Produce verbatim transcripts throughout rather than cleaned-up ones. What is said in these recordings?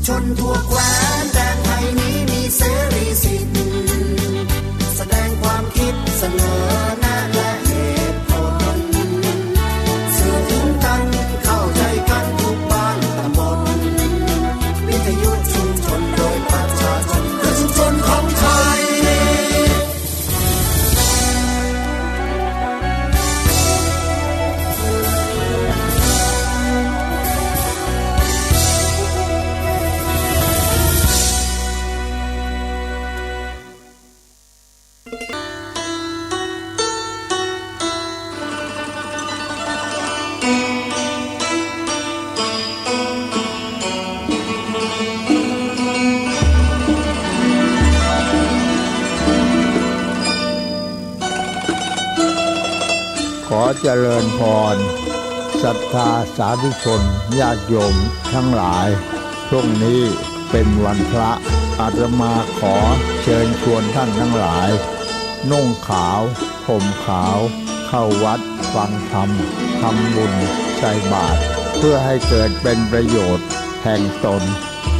ชนทั่วแคว้นแดนไทยนี้มีเสรีสิทธิ์ แสดงความคิดเสนอแนะและเหตุผล สื่อถึงกันเข้าใจกันทุกบ้านตำบล วิทยุชุมชนโดยประชาชน คือชุมชนของไทย ขอเจริญพร ศรัทธาสาธุชน ญาติโยมทั้งหลาย ช่วงนี้เป็นวันพระ อาตมาขอเชิญชวนท่านทั้งหลาย นุ่งขาว ห่มขาว เข้าวัดฟังธรรม ทำบุญ ใส่บาตร เพื่อให้เกิดเป็นประโยชน์แห่งตน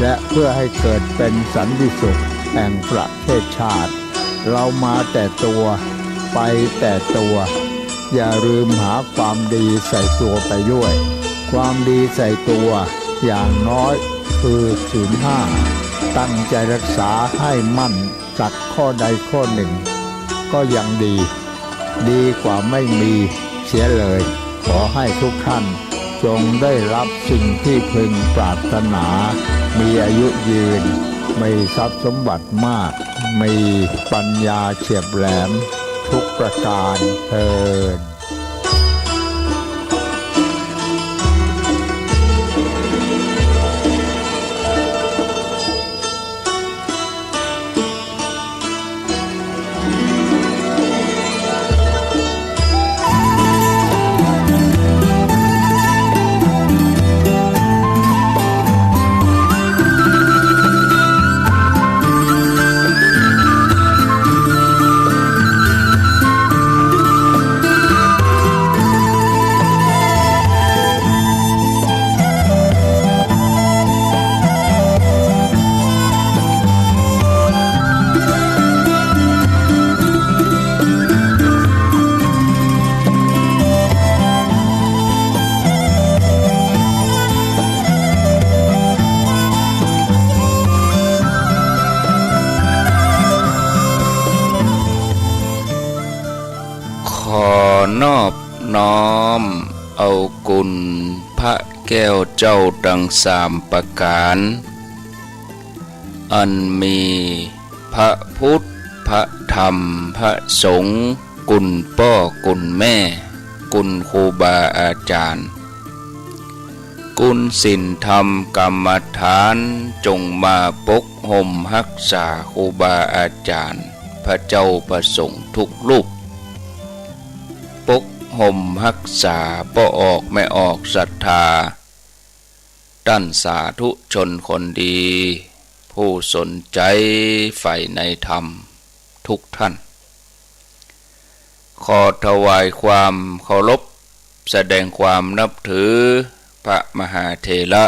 และเพื่อให้เกิดเป็นสันติสุขแห่งประเทศชาติ เรามาแต่ตัว ไปแต่ตัว อย่าลืมหาความดีใส่ตัวไปด้วย ความดีใส่ตัวอย่างน้อยคือศีลห้า ตั้งใจรักษาให้มั่นสักข้อใดข้อหนึ่ง ก็ยังดี ดีกว่าไม่มีเสียเลย ขอให้ทุกท่านจงได้รับสิ่งที่พึงปรารถนา มีอายุยืน มีทรัพย์สมบัติมาก มีปัญญาเฉียบแหลมทุกประการเทอญ ขอนอบน้อมเอาคุณพระแก้วเจ้าตังสามประก๋าน อันมีพระพุทธ พระธรรม พระสงฆ์ คุณป้อคุณแม่ คุณครูบาอาจ๋ารย์ คุณศีลธรรมกรรมฐาน จงมาปกห่มฮักษาครูบาอาจ๋ารย์ พระเจ้าพระสงฆ์ทุกรูป ปกห่มฮักษาป้อออกแม่ออกศรัทธา ต้านสาธุชนคนดี ผู้สนใจ๋ใฝ่ในธรรมทุกท่าน ขอถวายความเคารพ แสดงความนับถือ พระมหาเถระ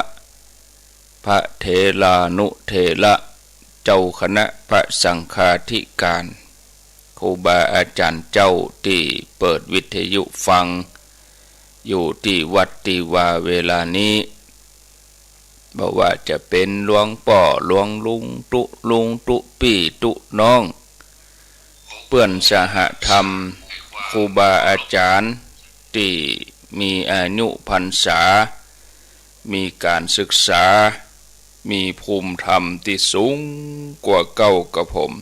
พระเถรานุเถระ เจ้าคณะพระสังฆาธิการ ครูบาอาจ๋ารย์เจ้าตี้เปิดวิทยุฟัง อยู่ตี้วัดตี้วาเวลานี้ บ่ว่าจะเป๋นหลวงป้อ หลวงลุง ตุ๊ลุง ตุ๊ปี้ ตุ๊น้อง เปื้อนสหธรรม ครูบาอาจ๋ารย์ตี้มีอายุพรรษา มีก๋านศึกษา มีภูมิธรรมตี้สูงกว่าเก้ากับผม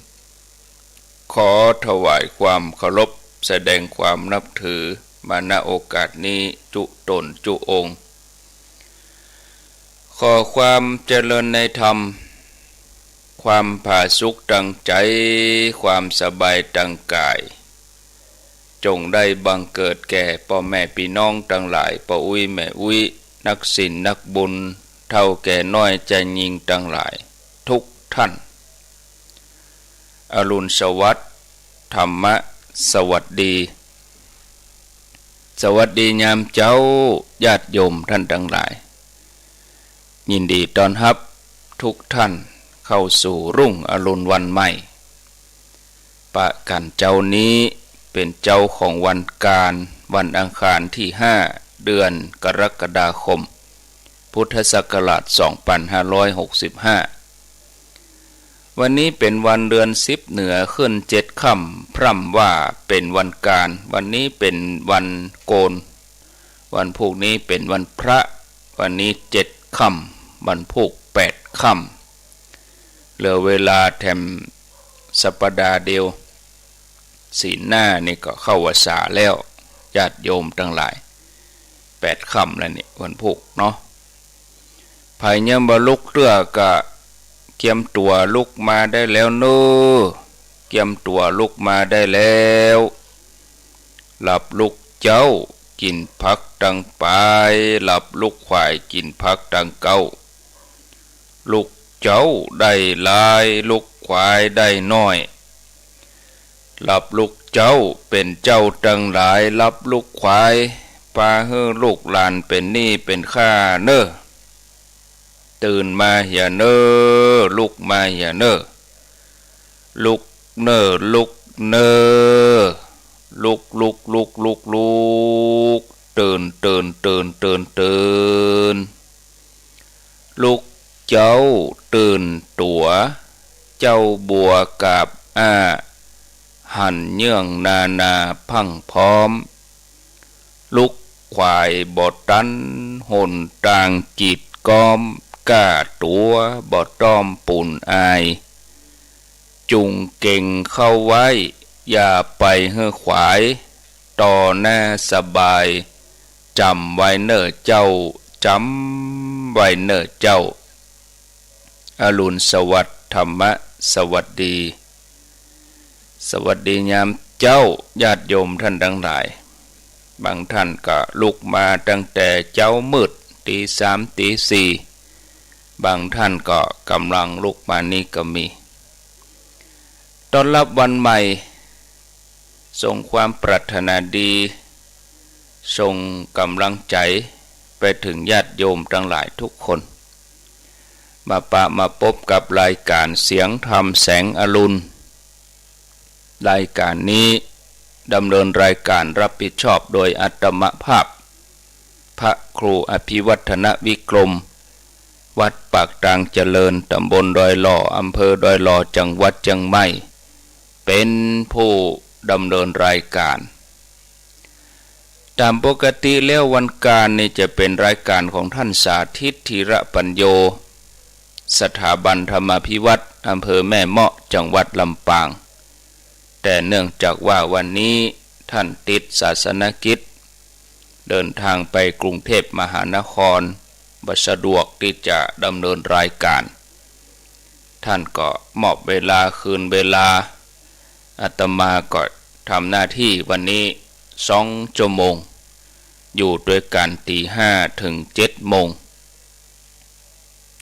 ขอถวายความเคารพ แสดงความนับถือมา ณ โอกาสนี้จุ๊ต๋นจุ๊องค์ ขอความเจริญในธรรม ความผาสุกตางใจ๋ ความสบายตางก๋าย จงได้บังเกิดแก่ป้อแม่ปี้น้องตังหลาย ป้ออุ๊ยแม่อุ๊ย นักศีลนักบุญ เฒ่าแก่น้อยจายญิงตังหลาย ทุกท่าน อรุณสวัสดิ์ ธรรมะสวัสดี สวัสดียามเจ๊า ญาติโยมท่านตังหลาย ยินดีต้อนฮับ ทุกท่านเข้าสู่รุ่งอรุณวันใหม่ ปะกั๋นเจ๊านี้เป๋นเจ๊าของวันก๋าน วันอังคารตี้ห้า เดือนกรกฎาคม พุทธศักราชสองปันห้าร้อยหกสิบห้า วันนี้เป๋นวันเดือนสิบเหนือขึ้นเจ็ดค่ำ พร่ำว่าเป๋นวันก๋าน วันนี้เป๋นวันโกน วันพูกนี้เป๋นวันพระ วันนี้เจ็ดค่ำ วันพูกแปดค่ำ เหลือเวลาแถมสัปดาห์เดียว ศีลหน้านี่ก็เข้าวัสสาแล้ว ญาติโยมตังหลาย แปดค่ำแล้วนี่ วันพูกเนาะ ใผยังบ่ลุกเตื้อก็เกียมตั๋วลุกมาได้แล้วเน่อ เกียมตั๋วลุกมาได้แล้ว หลับลุกเจ๊ากิ๋นผักตังป๋าย หลับลุกขวายกิ๋นผักตังเก๊า ลุกเจ๊าได้หลาย ลุกขวายได้น้อย หลับลุกเจ๊าเป๋นเจ้าตังหลาย หลับลุกขวายปาหื้อลูกหลานเป๋นหนี้เป๋นข้าเน่อ ตื่นมาเหียเน่อ ลุกมาเหียเน่อ ลุกเน่อ ลุกเน่อ ลุก ลุก ลุก ลุก ลุก ตื่น ตื่น ตื่น ตื่น ตื่น ลุกเจ๊าตื่นตั๋ว เจ๊าบัวกาบอ้า หันเยื่องนานาพรั่งพร้อม ลุกขวายบ่ตันหนตางกีดก๊อม ก้าตั๋วบ่ต้อมปูนอาย จุงเก็งเข้าไว้ อย่าไปหื้อขวาย ต่อหน้าสบาย จ๋ำไว้เน่อเจ้า จ๋ำไว้เน่อเจ้า อรุณสวัสดิ์ ธรรมะสวัสดี สวัสดียามเจ๊า ญาติโยมท่านตังหลาย บางท่านก็ลุกมาตั้งแต่เจ๊ามืด ตีสาม ตีสี่ บางท่านก็ก่ำลังลุกมานี่ก็มี ต้อนรับวันใหม่ ส่งความปรารถนาดี ส่งก๋ำลังใจ๋ไปเถิงญาติโยมตังหลายทุกคน มาปะมาปบกับรายก๋านเสียงธรรมแสงอรุณ รายก๋านนี้ดำเนินรายก๋านรับผิดชอบโดยอาตมาภาพ พระครูอภิวัฒนวิกรม วัดปากตางเจริญ ตำบลดอยหล่อ อำเภอดอยหล่อ จังหวัดเจียงใหม่ เป๋นผู้ดำเนินรายก๋าน ต๋ามปกติแล้ววันก๋านนี่จะเป๋นรายก๋านของท่านสาธิต ธีระปัญโญ สถาบันธรรมาภิวัฒน์ อำเภอแม่เมาะ จังหวัดลำปาง แต่เนื่องจากว่าวันนี้ท่านติดศาสนกิจ เดินทางไปกรุงเทพมหานคร บ่สะดวกตี้จะดำเนินรายก๋าน ท่านก็มอบเวลาคืนเวลา อาตมาก็ทำหน้าที่วันนี้สองชั่วโมง อยู่ตวยกั๋นตีห้าเถิงเจ็ดโมง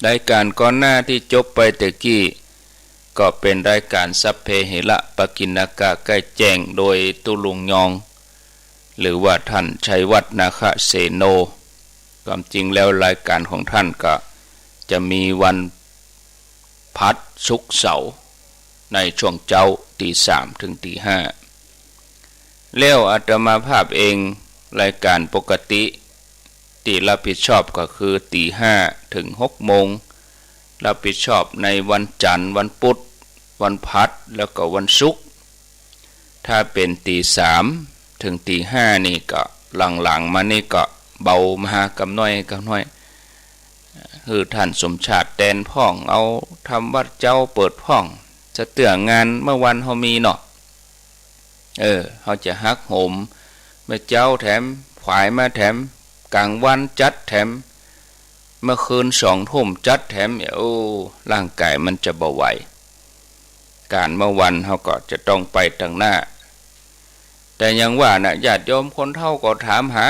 รายก๋านก่อนหน้าตี้จบไปแต่กี้ ก็เป๋นรายก๋านสัพเพเหระปกิณณกะใก้แจ้ง โดยตุ๊ลุงยอง หรือว่าท่านชัยวัฒน์ นาคเสโน ความจริงแล้วรายก๋านของท่านก็จะมีวันพฤหัส ศุกร์ เสาร์ ในช่วงเจ๊าตีสามเถิงตีห้า แล้วอาตมาภาพเอง รายก๋านปกติตี้รับผิดชอบก็คือตีห้าเถิงหกโมง รับผิดชอบในวันจันทร์ วันพุธ วันพฤหัส แล้วก็วันศุกร์ ถ้าเป๋นตีสามเถิงตีห้านี่ก็หลังๆ มานี่ก็เบามาหากำน้อยกำน้อย หื้อท่านสมชาติแตนพ่อง เอาธรรมวัดเจ๊าเปิดพ่อง จะเตื้องานเมื่อวันเฮามีเนาะ เออ เฮาจะหักโหม เมื่อเจ๊าแถม ขวายมาแถม ก๋างวันจัดแถม เมื่อคืนสองทุ่มจัดแถม โอ้ ร่างก๋ายมันจะบ่ไหว ก๋านเมื่อวันเฮาก็จะต้องไปตังหน้า แต่ยังว่านะ ญาติโยมคนเฒ่าก็ถามหา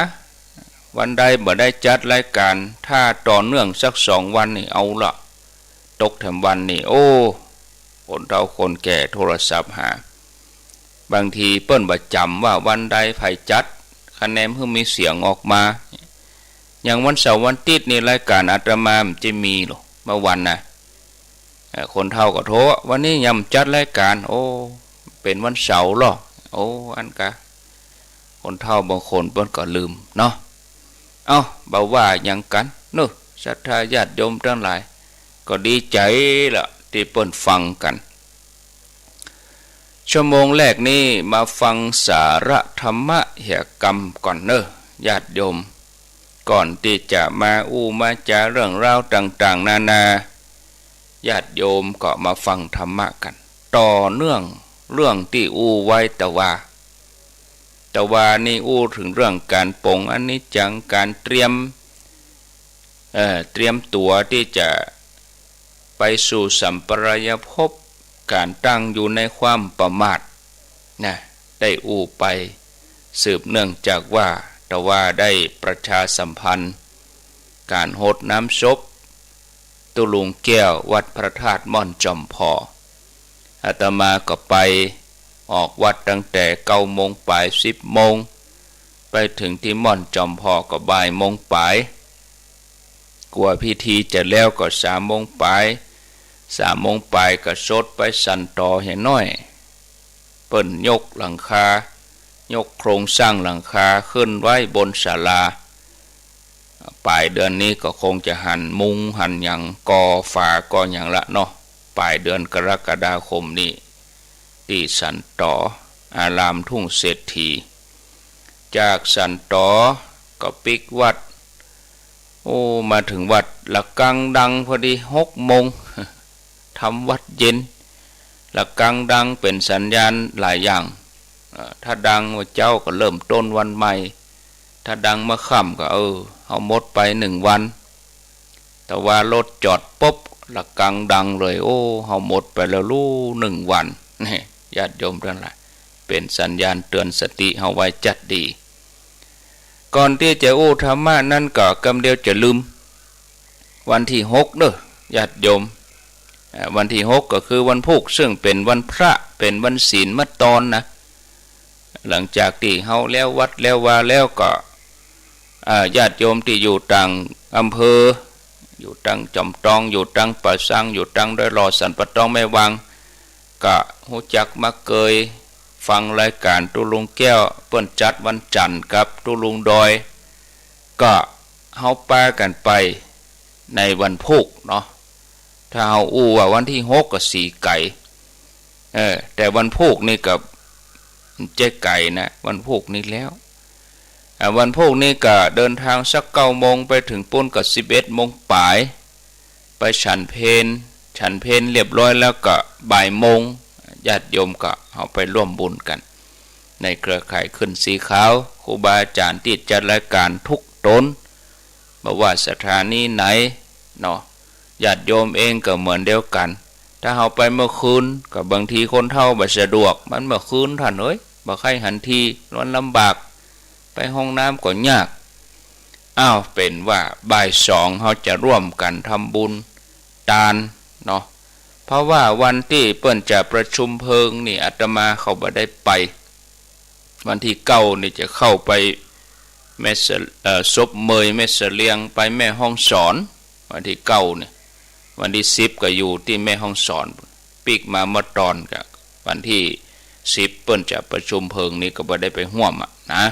วันใดบ่ได้จัดรายก๋าน ถ้าต่อเนื่องสักสองวันนี่เอาละ ตกแถมวันนี่ โอ้ คนเฒ่าคนแก่โทรศัพท์หา บางทีเปิ้นบ่จ๋ำว่าวันใดใผจัด คะแนนหื้อมีเสียงออกมา อย่างวันเสาร์วันอาทิตย์นี่รายก๋านอาตมาบ่จะมีหรอก เมื่อวันนะ เอ่อ คนเฒ่าก็โทร วันนี้ยังบ่จัดรายการ โอ้ เป๋นวันเสาร์ลอ โอ้ อั้นกา คนเฒ่าบางคนเปิ้นก็ลืมเนาะ เอ้า บ่ว่าหยังกั๋นเนาะ ศรัทธาญาติโยมตังหลาย ก็ดีใจ๋ละตี้เปิ้นฟังกั๋น ชั่วโมงแรกนี้มาฟังสาระธรรมะเหียกำก่อนเนาะ ญาติโยม ก่อนตี้จะมาอู้มาจ๋าเรื่องราวต่างๆ นานา ญาติโยมก็มาฟังธรรมะกั๋น ต่อเนื่องเรื่องตี้อู้ไว้ตะวา ตะวานี่อู้เถิงเรื่องก๋านปลงอนิจจัง ก๋านเตรียม เอ่อ เตรียมตั๋วตี้จะไปสู่สัปปายภพ ก๋านตั้งอยู่ในความประมาทนะ ได้อู้ไป สืบเนื่องจากว่าตะวาได้ประชาสัมพันธ์ก๋านฮดน้ำศพตุ๊ลุงแก้ววัดพระธาตุม่อนจอมพอ อาตมาก็ไป ออกวัดตั้งแต่เก้าโมงป๋าย สิบโมง ไปเถิงตี้ม่อนจอมพอก็บ่ายโมงป๋าย กว่าพิธีจะแล้วก็สามโมงป๋าย สามโมงป๋ายก็สดไปสันตอเหียน้อย เปิ้นยกหลังคา ยกโครงสร้างหลังคาขึ้นไว้บนศาลา ป๋ายเดือนนี้ก็คงจะหันมุงหันหยัง ก่อฝาก่อหยังละเนาะ ป๋ายเดือนกรกฎาคมนี้ ตี้สันตอ อารามทุ่งเศรษฐี จากสันตอก็ปิ๊กวัด โอ้ มาเถิงวัด ระฆังดังพอดี หกโมง ทำวัดเย็น ระฆังดังเป๋นสัญญาณหลายอย่าง เอ่อ ถ้าดังเมื่อเจ๊าก็เริ่มต้นวันใหม่ ถ้าดังเมื่อค่ำก็ เออ เฮาหมดไปหนึ่งวัน แต่ว่ารถจอดปุ๊บ ระฆังดังเลย โอ้ เฮาหมดไปแล้วลู้หนึ่งวัน นี่ ญาติโยมตังหลาย เป๋นสัญญาณเตือนสติเฮาไว้จัดดี ก่อนตี้จะอู้ธรรมะนั้นก็กำเดียวจะลืม วันตี้หกเนาะ ญาติโยม เอ่อ วันตี้หกก็คือวันพูก ซึ่งเป๋นวันพระ เป๋นวันศีลมาตอนนะ หลังจากตี้เฮาแล้ววัดแล้ววาแล้วก็ เอ่อ ญาติโยมตี้อยู่ต่างอำเภอ อยู่ตังจอมตอง อยู่ตังป่าซาง อยู่ตังดอยหล่อ สันป่าตอง แม่วาง ก็ฮู้จักมักเกยฟังรายก๋านตุ๊ลุงแก้ว เปิ้นจัดวันจันทร์กับตุ๊ลุงดอย ก็เฮาปากั๋นไปในวันพูกเนาะ ถ้าเฮาอู้ว่าวันตี้หกก็สีไก๋ เออ แต่วันพูกนี่ก็บ่ใจ้ไก๋นะ วันพูกนี่แล้ว อ่า วันพูกนี่ก็เดินทางสักเก้าโมง ไปเถิงปู๊นก็สิบเอ็ดโมงป๋าย ไปฉันเพล ฉันเพลเรียบร้อยแล้วก็บ่ายโมง ญาติโยมก็เฮาไปร่วมบุญกั๋น ในเครือข่ายขึ้นสีขาว ครูบาอาจ๋ารย์ตี้จัดรายก๋านทุกต๋น บ่ว่าสถานีไหนเนาะ ญาติโยมเองก็เหมือนเดียวกั๋น ถ้าเฮาไปเมื่อคืน ก็บางทีคนเฒ่าบ่สะดวก มันเมื่อคืนท่านเอ๋ย บ่ใค่หันที มันลำบาก ไปห้องน้ำก็ยาก อ้าว เป๋นว่าบ่ายสองเฮาจะร่วมกั๋นทำบุญตานเนาะ เพราะว่าวันตี้เปิ้นจะประชุมเพลิงนี่ อาตมาก็บ่ได้ไป วันตี้เก้านี่จะเข้าไปแม่เส- เอ่อ ศพเมยแม่เสลียง ไปแม่ฮ่องสอน วันตี้เก้านี่ วันตี้สิบก็อยู่ตี้แม่ฮ่องสอน ปิ๊กมาเมื่อตอนกะ วันตี้สิบเปิ้นจะประชุมเพลิงนี่ก็บ่ได้ไปฮ่วมอะนะ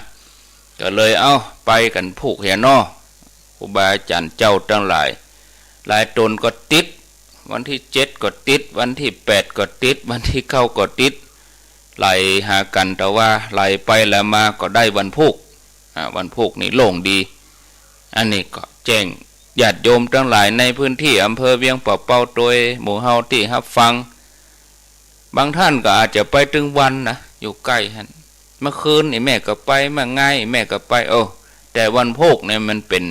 ก็เลย เอ้า ไปกั๋นพูกเหียเนาะ ครูบาอาจ๋ารย์เจ้าตังหลาย หลายต๋นก็ติด วันตี้เจ็ดก็ติด วันตี้แปดก็ติด วันตี้เก้าก็ติด ไหลหากั๋น แต่ว่าไหลไปไหลมาก็ได้วันพูก อ่า วันพูกนี่โล่งดี อันนี้ก็แจ้งญาติโยมตังหลายในพื้นตี้อำเภอเวียงป่าเป้า โตยหมู่เฮาตี้ฮับฟัง บางท่านก็อาจจะไปตึงวันนะ อยู่ใก้หั้น เมื่อคืนนี่แม่ก็ไป เมื่องายแม่ก็ไป เออ แต่วันพูกนี่มันเป๋น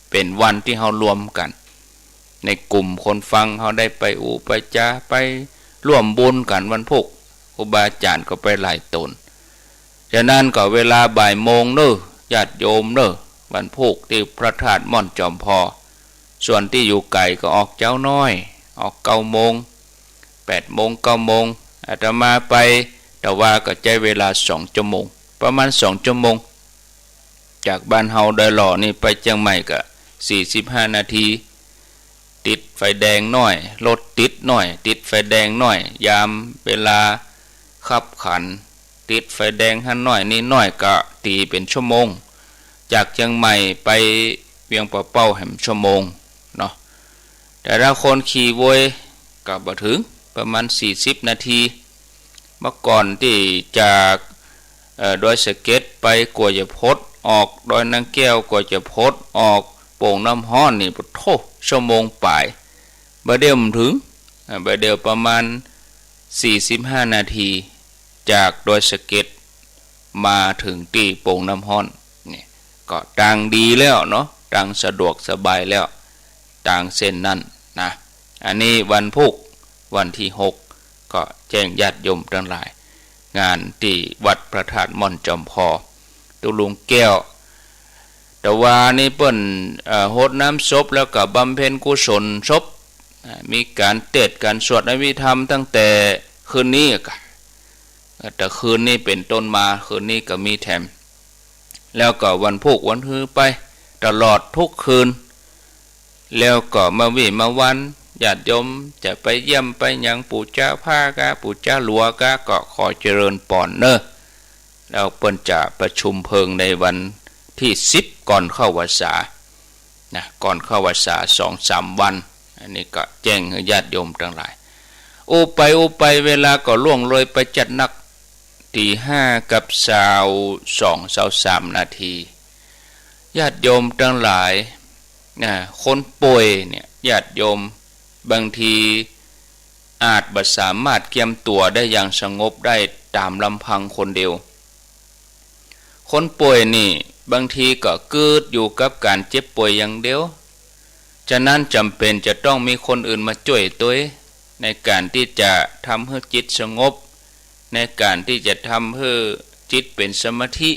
เป๋นวันตี้เฮารวมกั๋น ในกลุ่มคนฟังเฮาได้ไปอู้ไปจ๋า ไปร่วมบุญกั๋นวันพูก ครูบาอาจ๋ารย์ก็ไปหลายต๋น ฉะนั้นก็เวลาบ่ายโมงเนาะ ญาติโยมเนาะ วันพูกตี้พระธาตุม่อนจอมพอ ส่วนตี้อยู่ไก๋ก็ออกเจ๊าน้อย ออกเก้าโมง แปดโมง เก้าโมง อาตมาไป แต่ว่าก็ใจ๊เวลาสองชั่วโมง ประมาณสองชั่วโมง จากบ้านเฮาดอยหล่อนี่ไปเจียงใหม่ก็สี่สิบห้านาที ติดไฟแดงน้อย รถติดน้อย ติดไฟแดงน้อย ยามเวลาคับขัน ติดไฟแดงหั้นน้อยนี่น้อยก็ตี๋เป๋นชั่วโมง จากเจียงใหม่ไปเวียงป่าเป้าแหมชั่วโมงเนาะ แต่ถ้าคนขี่โวยก็บ่เถิง ประมาณสี่สิบนาที เมื่อก่อนตี้จาก เอ่อ ดอยสะเก็ดไปกั๋วจะพด ออกดอยนางแก้วกั๋วจะพด ออกโป่งน้ำฮ้อนนี่ โธ่ ชั่วโมงป๋าย บ่าเดี่ยวบ่เถิง อ่า บ่าเดี่ยวประมาณสี่สิบห้านาที จากดอยสะเก็ดมาเถิงตี้โป่งน้ำฮ้อน นี่ก็ตางดีแล้วเนาะ ตางสะดวกสบายแล้ว ตางเส้นนั้นนะ อันนี้วันพูก วันตี้หก ก็แจ้งญาติโยมตังหลาย งานตี้วัดพระธาตุม่อนจอมพอ ตุ๊ลุงแก้ว ตะวานี้เปิ้น เอ่อ ฮดน้ำศพแล้วก็บำเพ็ญกุศลศพ อ่า มีก๋านเตสน์ก๋านสวดอภิธรรมตั้งแต่คืนนี้กะ เอ่อ แต่คืนนี้เป๋นต้นมา คืนนี้ก็มีแถม แล้วก็วันพูกวันฮือไปตลอดทุกคืน แล้วก็มาวีมาวัน ญาติโยมจะไปเยี่ยมไปหยัง ปู๋จาผ้ากา ปู๋จาหลัวกา ก็ขอเจริญปอนเน่อ แล้วเปิ้นจะประชุมเพลิงในวันตี้สิบก่อนเข้าพรรษานะ ก่อนเข้าพรรษาสองสามวัน อันนี้ก็แจ้งหื้อญาติโยมตังหลาย อู้ไปอู้ไปเวลาก็ล่วงเลยไปจัดนัก ตี๋ห้ากับซาวสอง ซาวสามนาที ญาติโยมตังหลาย นะ คนป่วยเนี่ย ญาติโยม บางทีอาจบ่สามารถเกียมตั๋วได้อย่างสงบได้ต๋ามลำพังคนเดียว คนป่วยนี่ บางทีก็กึ๊ดอยู่กับก๋านเจ็บป่วยอย่างเดียว ฉะนั้นจ๋ำเป๋นจะต้องมีคนอื่นมาจ้วยตวย ในก๋านตี้จะทำหื้อจิตสงบ ในก๋านตี้จะทำหื้อจิตเป๋นสมาธิ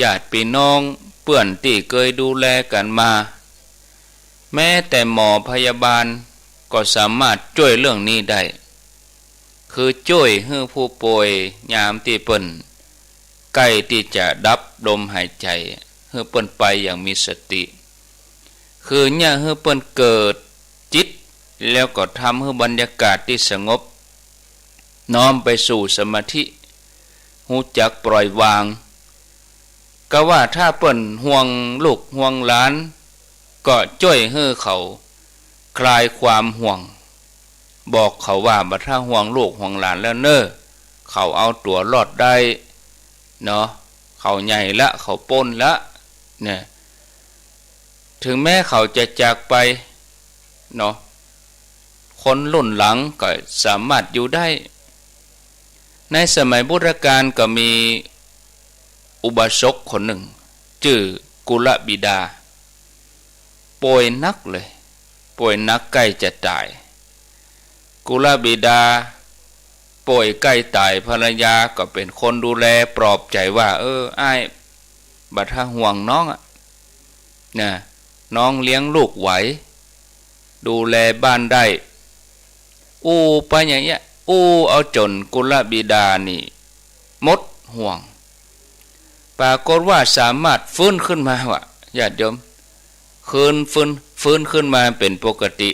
ญาติปี้น้องเปื้อนตี้เกยดูแลกั๋นมา แม้แต่หมอพยาบาลก็สามารถจ้วยเรื่องนี้ได้ คือจ้วยหื้อผู้ป่วยยามตี้เปิ้นใก้ตี้จะดับลมหายใจ๋ หื้อเปิ้นไปอย่างมีสติ คือเยียะหื้อเปิ้นเกิดจิต แล้วก็ทำหื้อบรรยากาศตี้สงบ น้อมไปสู่สมาธิ ฮู้จักปล่อยวาง กาว่าถ้าเปิ้นห่วงลูกห่วงหลาน ก็จ้วยหื้อเขาคลายความห่วง บอกเขาว่า บ่าถ้าห่วงลูกห่วงหลานแล้วเน่อ เขาเอาตั๋วรอดได้เนาะ เขาใหญ่ละ เขาป๊นละ เนี่ย ถึงแม้เขาจะจากไปเนาะ คนรุ่นหลังก็สามารถอยู่ได้ ในสมัยพุทธกาลก็มีอุบาสกคนนึ่ง จื้อกุลบิดา ป่วยหนักเลย ป่วยหนักใก้จะต๋าย กุลบิดาป่วยใก้ต๋าย ภรรยาก็เป๋นคนดูแลปลอบใจ๋ว่า เออ อ้าย บ่าถ้าห่วงน้องอะ นะ น้องเลี้ยงลูกไหว ดูแลบ้านได้ อู้ไปอย่างเงี้ย อู้เอาจ๋นกุลบิดานี่หมดห่วง ปรากฏว่าสามารถฟื้นขึ้นมาว่ะ ญาติโยม คืน ฟื้น ฟื้นขึ้นมาเป๋นปกติ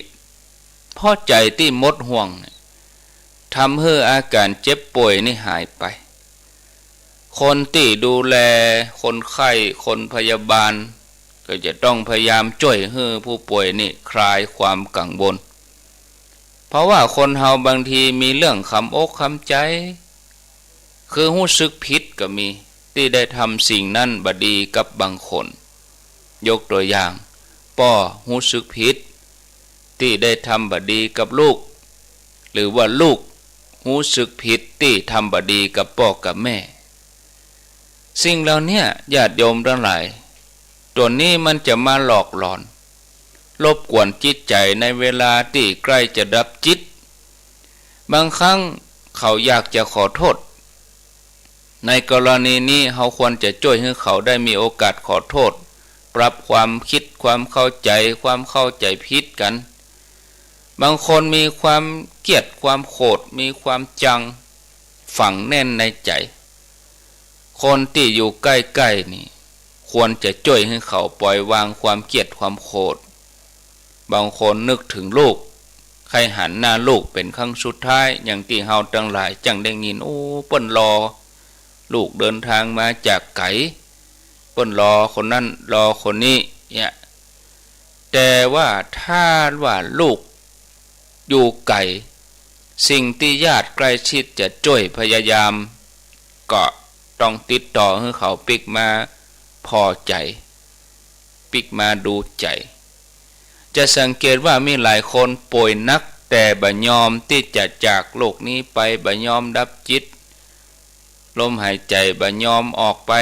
เพราะใจ๋ตี้หมดห่วงเนี่ย ทำหื้ออาก๋านเจ็บป่วยนี่หายไป คนตี้ดูแลคนไข้ คนพยาบาล ก็จะต้องพยายามจ้วยหื้อผู้ป่วยนี่คลายความกังวล เพราะว่าคนเฮาบางทีมีเรื่องขำอกขำใจ๋ คือฮู้สึกผิดก็มี ตี้ได้ทำสิ่งนั้นบ่ดีกับบางคน ยกตั๋วอย่าง ป้อฮู้สึกผิด ตี้ได้ทำบ่ดีกับลูก หรือว่าลูกฮู้สึกผิดตี้ทำบ่ดีกับป้อกับแม่ สิ่งเหล่าเนี้ย ญาติโยมตังหลาย ตั๋วนี้มันจะมาหลอกหลอน รบกวนจิตใจ๋ในเวลาตี้ใก้จะดับจิต บางครั้งเขาอยากจะขอโต้ษ ในกรณีนี้เฮาควรจะจ้วยหื้อเขาได้มีโอกาสขอโต้ษ ปรับความกึ๊ดความเข้าใจ๋ ความเข้าใจ๋ผิดกั๋น บางคนมีความเกลียดความโขด มีความจังฝังแน่นในใจ๋ คนตี้อยู่ใก้ๆ นี่ ควรจะจ้วยหื้อเขาปล่อยวางความเกลียดความโขด บางคนนึกเถิงลูก ใค่หันหน้าลูกเป๋นครั้งสุดท้าย อย่างตี้เฮาตังหลายจั้งได้ยิน โอ้ เปิ้นรอลูกเดินตางมาจากไก๋ เปิ้นรอคนนั้นรอคนนี้ เนี่ย แต่ว่าถ้าว่าลูกอยู่ไก๋ สิ่งตี้ญาติใก้ชิดจะจ้วยพยายาม ก็ต้องติดต่อหื้อเขาปิ๊กมาผ่อใจ๋ ปิ๊กมาดูใจ๋ จะสังเกตว่ามีหลายคนป่วยหนัก แต่บ่ยอมตี้จะจากโลกนี้ไป บ่ยอมดับจิต ลมหายใจ๋บ่ยอมออกไป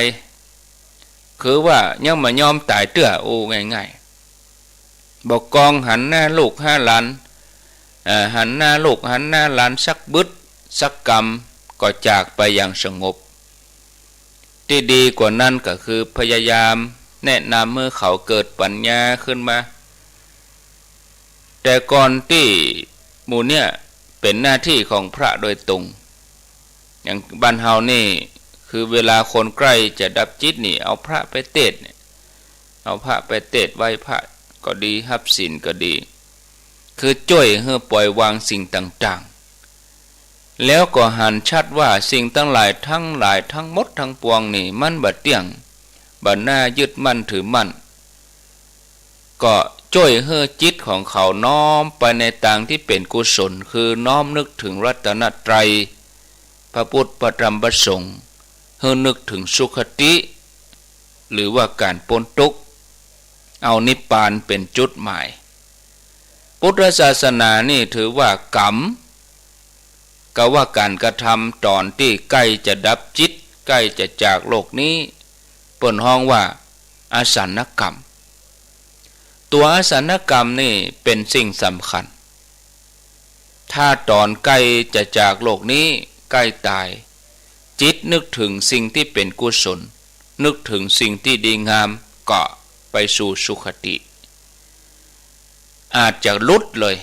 คือว่ายังบ่ยอมต๋ายเตื้อ อู้ง่ายๆ บ่กองหันหน้าลูกหาหลาน เอ่อ หันหน้าลูกหันหน้าหลานสักบึดสักกำ ก็จากไปอย่างสงบ ตี้ดีกว่านั้นก็คือพยายามแนะนำหื้อเขาเกิดปัญญาขึ้นมา แต่ก่อนตี้หมู่เนี่ยเป๋นหน้าตี้ของพระโดยตรง อย่างบ้านเฮานี่ คือเวลาคนใก้จะดับจิตนี่ เอาพระไปเตสน์เนี่ย เอาพระไปเตสน์ ไหว้พระก็ดี ฮับศีลก็ดี คือจ้วยหื้อปล่อยวางสิ่งต่างๆ แล้วก็หันชัดว่าสิ่งตังหลายตังหลายตังหมดตังปวงนี่มันบ่เตี้ยง บ่น่ายึดมั่นถือมั่น ก็จ้วยหื้อจิตของเขาน้อมไปในตางตี้เป๋นกุศล คือน้อมนึกเถิงรัตนตรัย พระพุทธ พระธรรม พระสงฆ์ หื้อนึกเถิงสุคติ หรือว่าก๋านป๊นตุ๊กข์ เอานิพพานเป๋นจุดหมาย พุทธศาสนานี่ถือว่ากรรม ก็ว่าก๋านกระทำต๋อนตี้ใก้จะดับจิต ใก้จะจากโลกนี้ เปิ้นฮ้องว่าอาสันนกรรม ตั๋วอาสันนกรรมนี่เป๋นสิ่งสำคัญ ถ้าต๋อนใก้จะจากโลกนี้ ใก้ต๋าย จิตนึกเถิงสิ่งตี้เป๋นกุศล นึกเถิงสิ่งตี้ดีงาม ก็ไปสู่สุคติ อาจจะหลุดเลย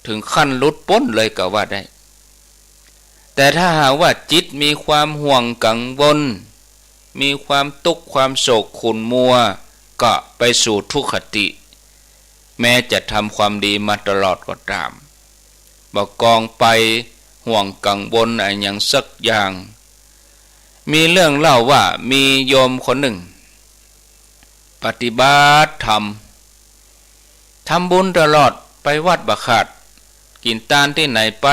เถิงขั้นหลุดป๊นเลยก็ว่าได้ แต่ถ้าหากว่าจิตมีความห่วงกังวล มีความตุ๊กข์ความโศกขุ่นมัว ก็ไปสู่ทุคติ แม้จะทำความดีมาตลอดก็ต๋าม บ่กองไปห่วงกังวลอะหยังสักอย่าง มีเรื่องเล่าว่ามีโยมคนนึ่ง ปฏิบัติธรรม ทำบุญตลอด ไปวัดบ่ขาด กิ๋นตานตี้ไหนไป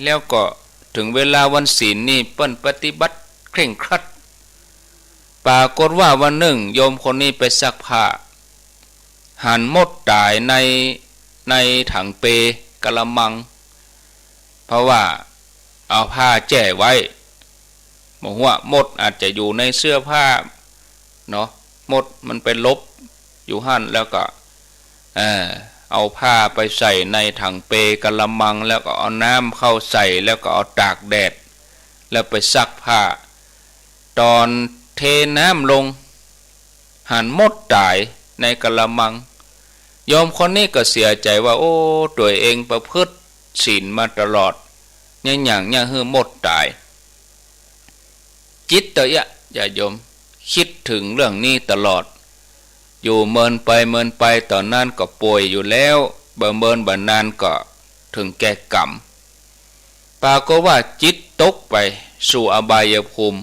แล้วก็เถิงเวลาวันศีลนี่เปิ้นปฏิบัติเคร่งครัด ปรากฏว่าวันนึ่งโยมคนนี้ไปซักผ้า หันมดต๋ายใน ในถังเป กะละมัง เพราะว่าเอาผ้าแจ้ไว้ บ่ฮู้ว่ามดอาจจะอยู่ในเสื้อผ้าเนาะ มดมันไปหลบอยู่หั้น แล้วก็ เอ่อ เอาผ้าไปใส่ในถังเปกะละมัง แล้วก็เอาน้ำเข้าใส่ แล้วก็เอาตากแดด แล้วไปซักผ้า ต๋อนเทน้ำลง หันมดต๋ายในกะละมัง โยมคนนี้ก็เสียใจ๋ว่า โอ้ ตั๋วเองประพฤติศีลมาตลอด เยียะหยังเยียะหื้อมดต๋าย จิตเตื้อเยียะ ญาติโยม กึ๊ดเถิงเรื่องนี้ตลอด อยู่เมินไปเมินไป ต๋อนนั้นก็ป่วยอยู่แล้ว บ่เมินบ่นานก็เถิงแก่กรรม ปรากฏว่าจิตตกไปสู่อบายภูมิ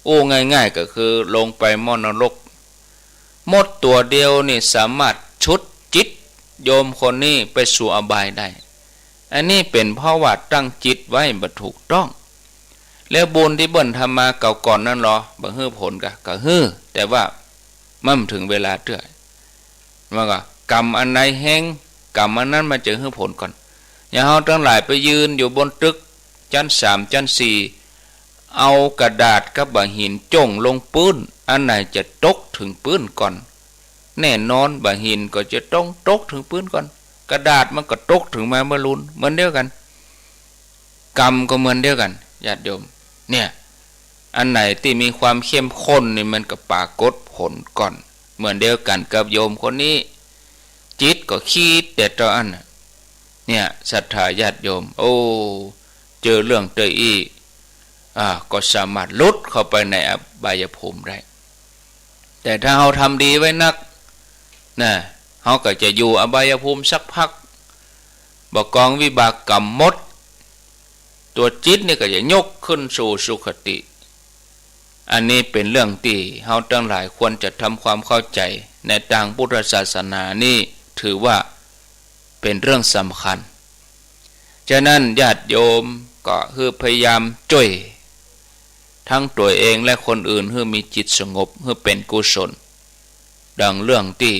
อู้ง่ายๆ ก็คือลงไปหม้อนรก มดตั๋วเดียวนี่สามารถฉุดจิตโยมคนนี้ไปสู่อบายได้ อันนี้เป๋นเพราะว่าตั้งจิตไว้บ่ถูกต้อง แล้วบุญตี้เปิ้นทำมาเก่าก่อนนั้นลอ บ่หื้อผลกา ก็หื้อ แต่ว่ามันบ่เถิงเวลาเตื้อ มันก็กรรมอันไหนแฮง กรรมอันนั้นมันจะหื้อผลก่อน อย่างเฮาตังหลายไปยืนอยู่บนตึก จั๊นสาม จั๊นสี่ เอากระดาษกับบ่าหินจ้วงลงปื๊น อันไหนจะตกเถิงปื๊นก่อน แน่นอนบ่าหินก็จะต้องตกเถิงปื๊นก่อน กระดาษมันก็ตกเถิงมาเมื่อลุน เหมือนเดียวกั๋น กรรมก็เหมือนเดียวกั๋น ญาติโยม เนี่ย อันไหนตี้มีความเข้มข้นนี่มันก็ปรากฏผลก่อน เหมือนเดียวกั๋นกับโยมคนนี้ จิตก็กึ๊ดแต่เต้าอั้นน่ะ เนี่ย ศรัทธาญาติโยม โอ้ เจอเรื่องเตื้ออี้ อ่า ก็สามารถหลุดเข้าไปในอบายภูมิได้ แต่ถ้าเฮาทำดีไว้นัก นะ เฮาก็จะอยู่อบายภูมิสักพัก บ่กองวิบากกรรมหมด ตั๋วจิตนี่ก็จะยกขึ้นสู่สุคติ อันนี้เป๋นเรื่องตี้เฮาตังหลายควรจะทำความเข้าใจ๋ ในตางพุทธศาสนานี่ถือว่าเป๋นเรื่องสำคัญ ฉะนั้นญาติโยมก็หื้อพยายามจ้วย ตึงตั๋วเองและคนอื่นหื้อมีจิตสงบ หื้อเป๋นกุศล ดังเรื่องตี้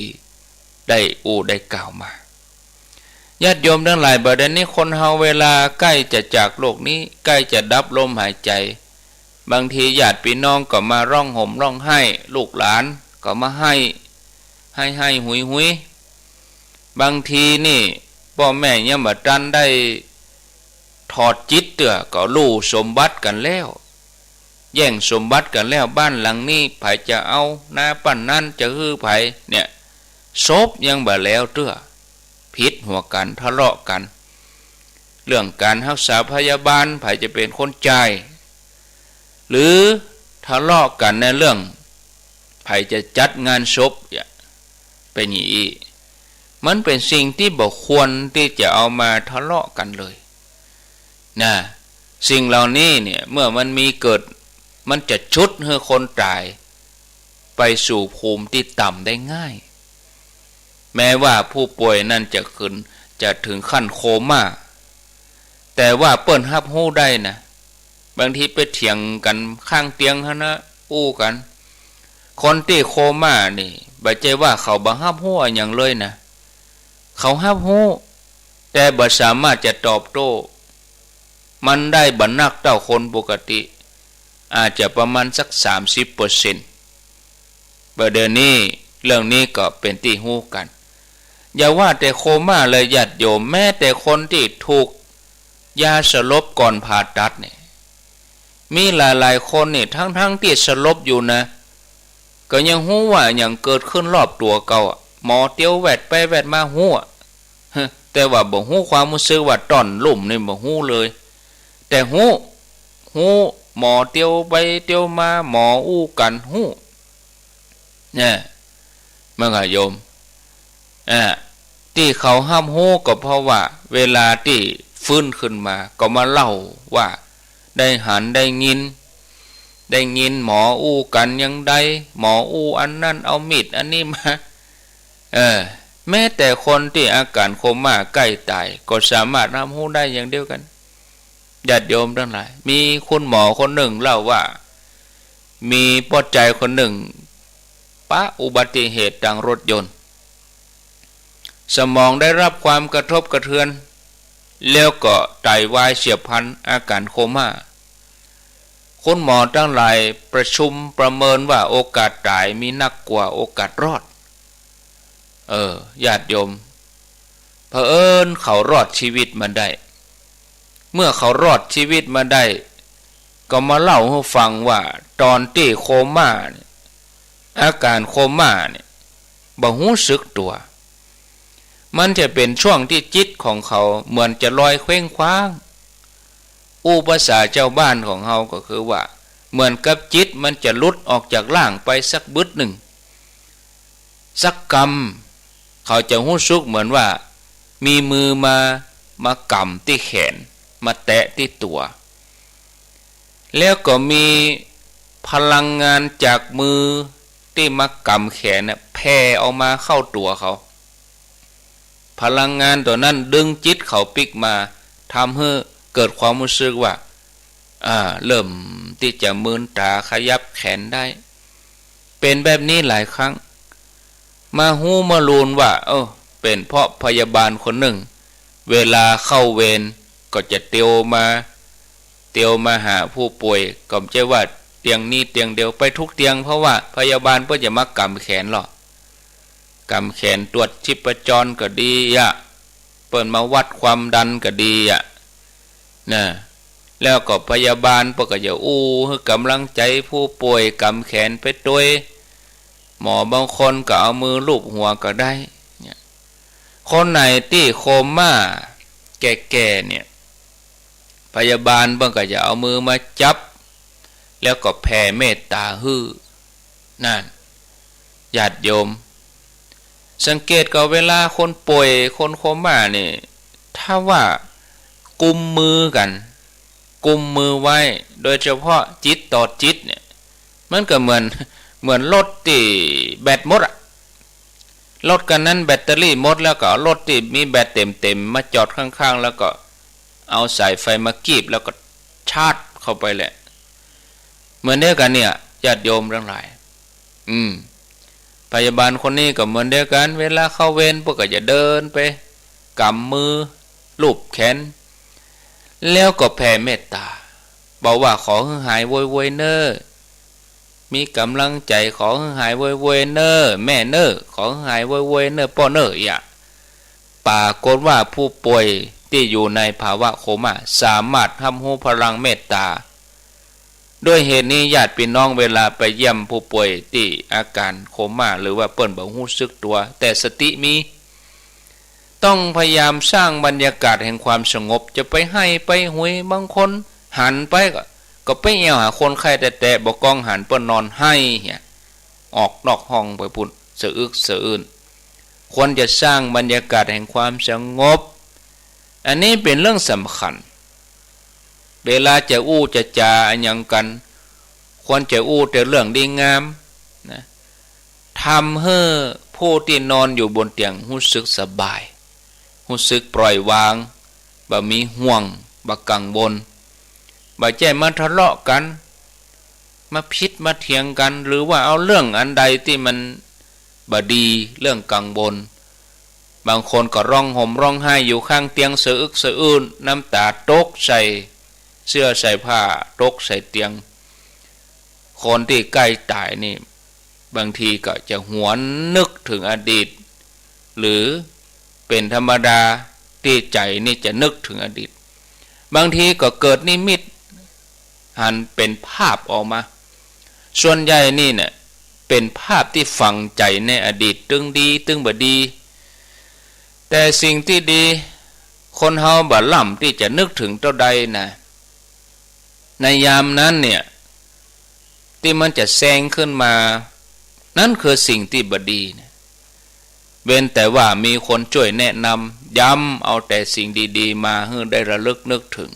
ได้อู้ได้กล่าวมา ญาติโยมตังหลาย บ่าเดี่ยวนี้คนเฮาเวลาใก้จะจากโลกนี้ ใก้จะดับลมหายใจ๋ บางทีญาติปี้น้องก็มาฮ้องห่มฮ้องไห้ ลูกหลานก็มาไห้ ไห้ไห้หุยหุย บางทีนี่ป้อแม่ยังบ่ตันได้ถอดจิตเตื้อก็ลู่สมบัติกั๋นแล้ว แย่งสมบัติกั๋นแล้ว บ้านหลังนี้ใผจะเอา นาป้านนั้นจะหื้อใผ เนี่ย ศพยังบ่แล้วเตื้อ ผิดหัวกั๋น ทะเลาะกั๋น เรื่องก๋านฮักษาพยาบาล ใผจะเป๋นคนจ่าย หรือทะเลาะกั๋นในเรื่องใผจะจัดงานศพ เนี่ย เป๋นอย่างอี้ มันเป๋นสิ่งตี้บ่ควรตี้จะเอามาทะเลาะกั๋นเลยนะ สิ่งเหล่านี้เนี่ย เมื่อมันมีเกิด มันจะฉุดหื้อคนต๋ายไปสู่ภูมิตี้ต่ำได้ง่าย แม้ว่าผู้ป่วยนั้นจะขึ้น จะเถิงขั้นโคม่า แต่ว่าเปิ้นฮับฮู้ได้นะ บางทีไปเถียงกั๋นข้างเตียงหั้นนะ อู้กั๋น คนตี้โคม่านี่ บ่ใจ้ว่าเขาบ่ฮับฮู้อะหยังเลยนะ เขาฮับฮู้ แต่บ่สามารถจะตอบโต้มันได้บ่นักเต้าคนปกติ อาจจะประมาณสักสามสิบเปอร์เซ็นต์ บ่าเดี่ยวนี้เรื่องนี้ก็เป๋นตี้ฮู้กั๋น อย่าว่าแต่โคม่าเลยญาติโยม แม้แต่คนตี้ถูกยาสลบก่อนผ่าตัดเนี่ย มีหลายๆ คนนี่ ทั้งๆ ตี้สลบอยู่นะ ก็ยังฮู้ว่าอะหยังเกิดขึ้นรอบตั๋วเขาอะ หมอเตียวแวดไปแวดมาฮู้อะ แต่ว่าบ่ฮู้ความฮู้สึกว่าต้อนลุ่มนี่บ่ฮู้เลย แต่ฮู้ ฮู้ หมอเตียวไปเตียวมา หมออู้กั๋นฮู้ เนี่ย มันก็โยม อ่า ตี้เขาฮับฮู้ก็เพราะว่าเวลาตี้ฟื้นขึ้นมาก็มาเล่าว่าได้หันได้ยิน ได้ยินหมออู้กั๋นอย่างใด หมออู้อันนั้น เอามีดอันนี้มา เออ แม้แต่คนตี้อาก๋านโคม่าใก้ต๋ายก็สามารถฮับฮู้ได้อย่างเดียวกั๋น ญาติโยมตังหลาย มีคุณหมอคนนึ่งเล่าว่า มีป้อจายคนนึ่งปะอุบัติเหตุตางรถยนต์ สมองได้รับความกระทบกระเทือน แล้วก็ไตวายเฉียบพลัน อาก๋านโคม่า คุณหมอตังหลายประชุมประเมินว่าโอกาสต๋ายมีนักกว่าโอกาสรอด เออ ญาติโยม เผอิญเขารอดชีวิตมาได้ เมื่อเขารอดชีวิตมาได้ ก็มาเล่าหื้อฟังว่าต๋อนตี้โคม่าเนี่ย อาก๋านโคม่าเนี่ย บ่ฮู้สึกตั๋ว มันจะเป๋นช่วงตี้จิตของเขาเหมือนจะลอยเคว้งคว้าง อู้ภาษาจาวบ้านของเฮาก็คือว่า เหมือนกับจิตมันจะหลุดออกจากร่างไปสักบึดนึ่ง สักกำ เขาจะฮู้สึกเหมือนว่ามีมือมา มาก๋ำตี้แขน มาแตะตี้ตั๋ว แล้วก็มีพลังงานจากมือตี้มาก๋ำแขนน่ะ แผ่ออกมาเข้าตั๋วเขา พลังงานตั๋วนั้นดึงจิตเขาปิ๊กมา ทำหื้อเกิดความฮู้สึกว่า อ่า เริ่มตี้จะมืนต๋า ขยับแขนได้ เป๋นแบบนี้หลายครั้ง มาฮู้มาฮู้ว่า เออ เป๋นเพราะพยาบาลคนนึ่ง เวลาเข้าเวรก็จะเตียวมา เตียวมาหาผู้ป่วย ก็บ่ใจ้ว่าเตียงนี้เตียงเดียว ไปทุกเตียง เพราะว่าพยาบาลเปิ้นจะมาก๋ำแขนลอ ก๋ำแขนตรวจชีพจรก็ดีอะ เปิ้นมาวัดความดันก็ดีอะ นะ แล้วก็พยาบาลเปิ้นก็จะอู้หื้อก๋ำลังใจ๋ผู้ป่วย ก๋ำแขนไปตวย หมอบางคนก็เอามือลูบหัวก็ได้ เนี่ย คนไหนตี้โคม่าแก่ๆ เนี่ย พยาบาลเปิ้นก็จะเอามือมาจับ แล้วก็แผ่เมตต๋าหื้อ นั่น ญาติโยม สังเกตก่อเวลาคนป่วย คนโคม่านี่ ถ้าว่ากุมมือกั๋น กุมมือไว้ โดยเฉพาะจิตต่อจิตเนี่ย มันก็เหมือน เหมือนรถตี้แบตหมดอะ รถคันนั้นแบตเตอรี่หมดแล้วก็เอารถตี้มีแบตเต็มๆ มาจอดข้างๆ แล้วก็เอาสายไฟมากีบแล้วก็ชาร์จเข้าไปแหละ เหมือนเดียวกั๋นเนี่ย ญาติโยมตังหลาย อืม พยาบาลคนนี้ก็เหมือนเดียวกั๋น เวลาเข้าเวรเปิ้นก็จะเดินไปกำมือ ลูบแขน แล้วก็แผ่เมตต๋า บอกว่าขอหื้อหายไวๆ เน่อ มีก๋ำลังใจ๋ ขอหื้อหายไวๆ เน่อ แม่เน่อ ขอหื้อหายไวๆ เน่อ ป้อเน่อ อย่าง ปรากฏว่าผู้ป่วยตี้อยู่ในภาวะโคม่าสามารถฮับฮู้พลังเมตต๋า ด้วยเหตุนี้ญาติพี่น้องเวลาไปเยี่ยมผู้ป่วยตี้อาก๋านโคม่า หรือว่าเปิ้นบ่ฮู้สึกตั๋ว แต่สติมี ต้องพยายามสร้างบรรยากาศแห่งความสงบ จะไปไห้ไปหุย บางคนหันไปก็ ก็ไปแอ่วหาคนไข้แต๊ๆ บ่ก้องหันเปิ้นนอนไห้เหีย ออกนอกห้องไปปู้น สะอึกสะอื้น ควรจะสร้างบรรยากาศแห่งความสงบ อันนี้เป๋นเรื่องสำคัญ เวลาจะอู้จะจ๋าอะหยังกั๋น ควรจะอู้แต่เรื่องดีงามนะ ทำหื้อผู้ตี้นอนอยู่บนเตียงฮู้สึกสบาย ฮู้สึกปล่อยวาง บ่มีห่วง บ่กังวล บ่ใจ้มาทะเลาะกั๋น มาผิดมาเถียงกั๋น หรือว่าเอาเรื่องอันใดตี้มันบ่ดี เรื่องกังวล บางคนก็ร้องห่มร้องไห้อยู่ข้างเตียงสะอึกสะอื้น น้ำต๋าตกใส่เสื้อใส่ผ้า ตกใส่เตียง คนตี้ใก้ต๋ายนี่ บางทีก็จะหวนนึกเถิงอดีต หรือเป๋นธรรมดาตี้ใจ๋นี่จะนึกเถิงอดีต บางทีก็เกิดนิมิต หันเป๋นภาพออกมา ส่วนใหญ่นี่เนี่ย เป๋นภาพตี้ฝังใจ๋ในอดีต ตึงดี ตึงบ่ดี แต่สิ่งตี้ดี คนเฮาบ่ล้ำตี้จะนึกเถิงเต้าใดนะ ในยามนั้นเนี่ย ตี้มันจะแซงขึ้นมา นั้นคือสิ่งตี้บ่ดีเนี่ย เว้นแต่ว่ามีคนจ้วยแนะนำ ย้ำเอาแต่สิ่งดีๆ มาหื้อได้ระลึกนึกเถิง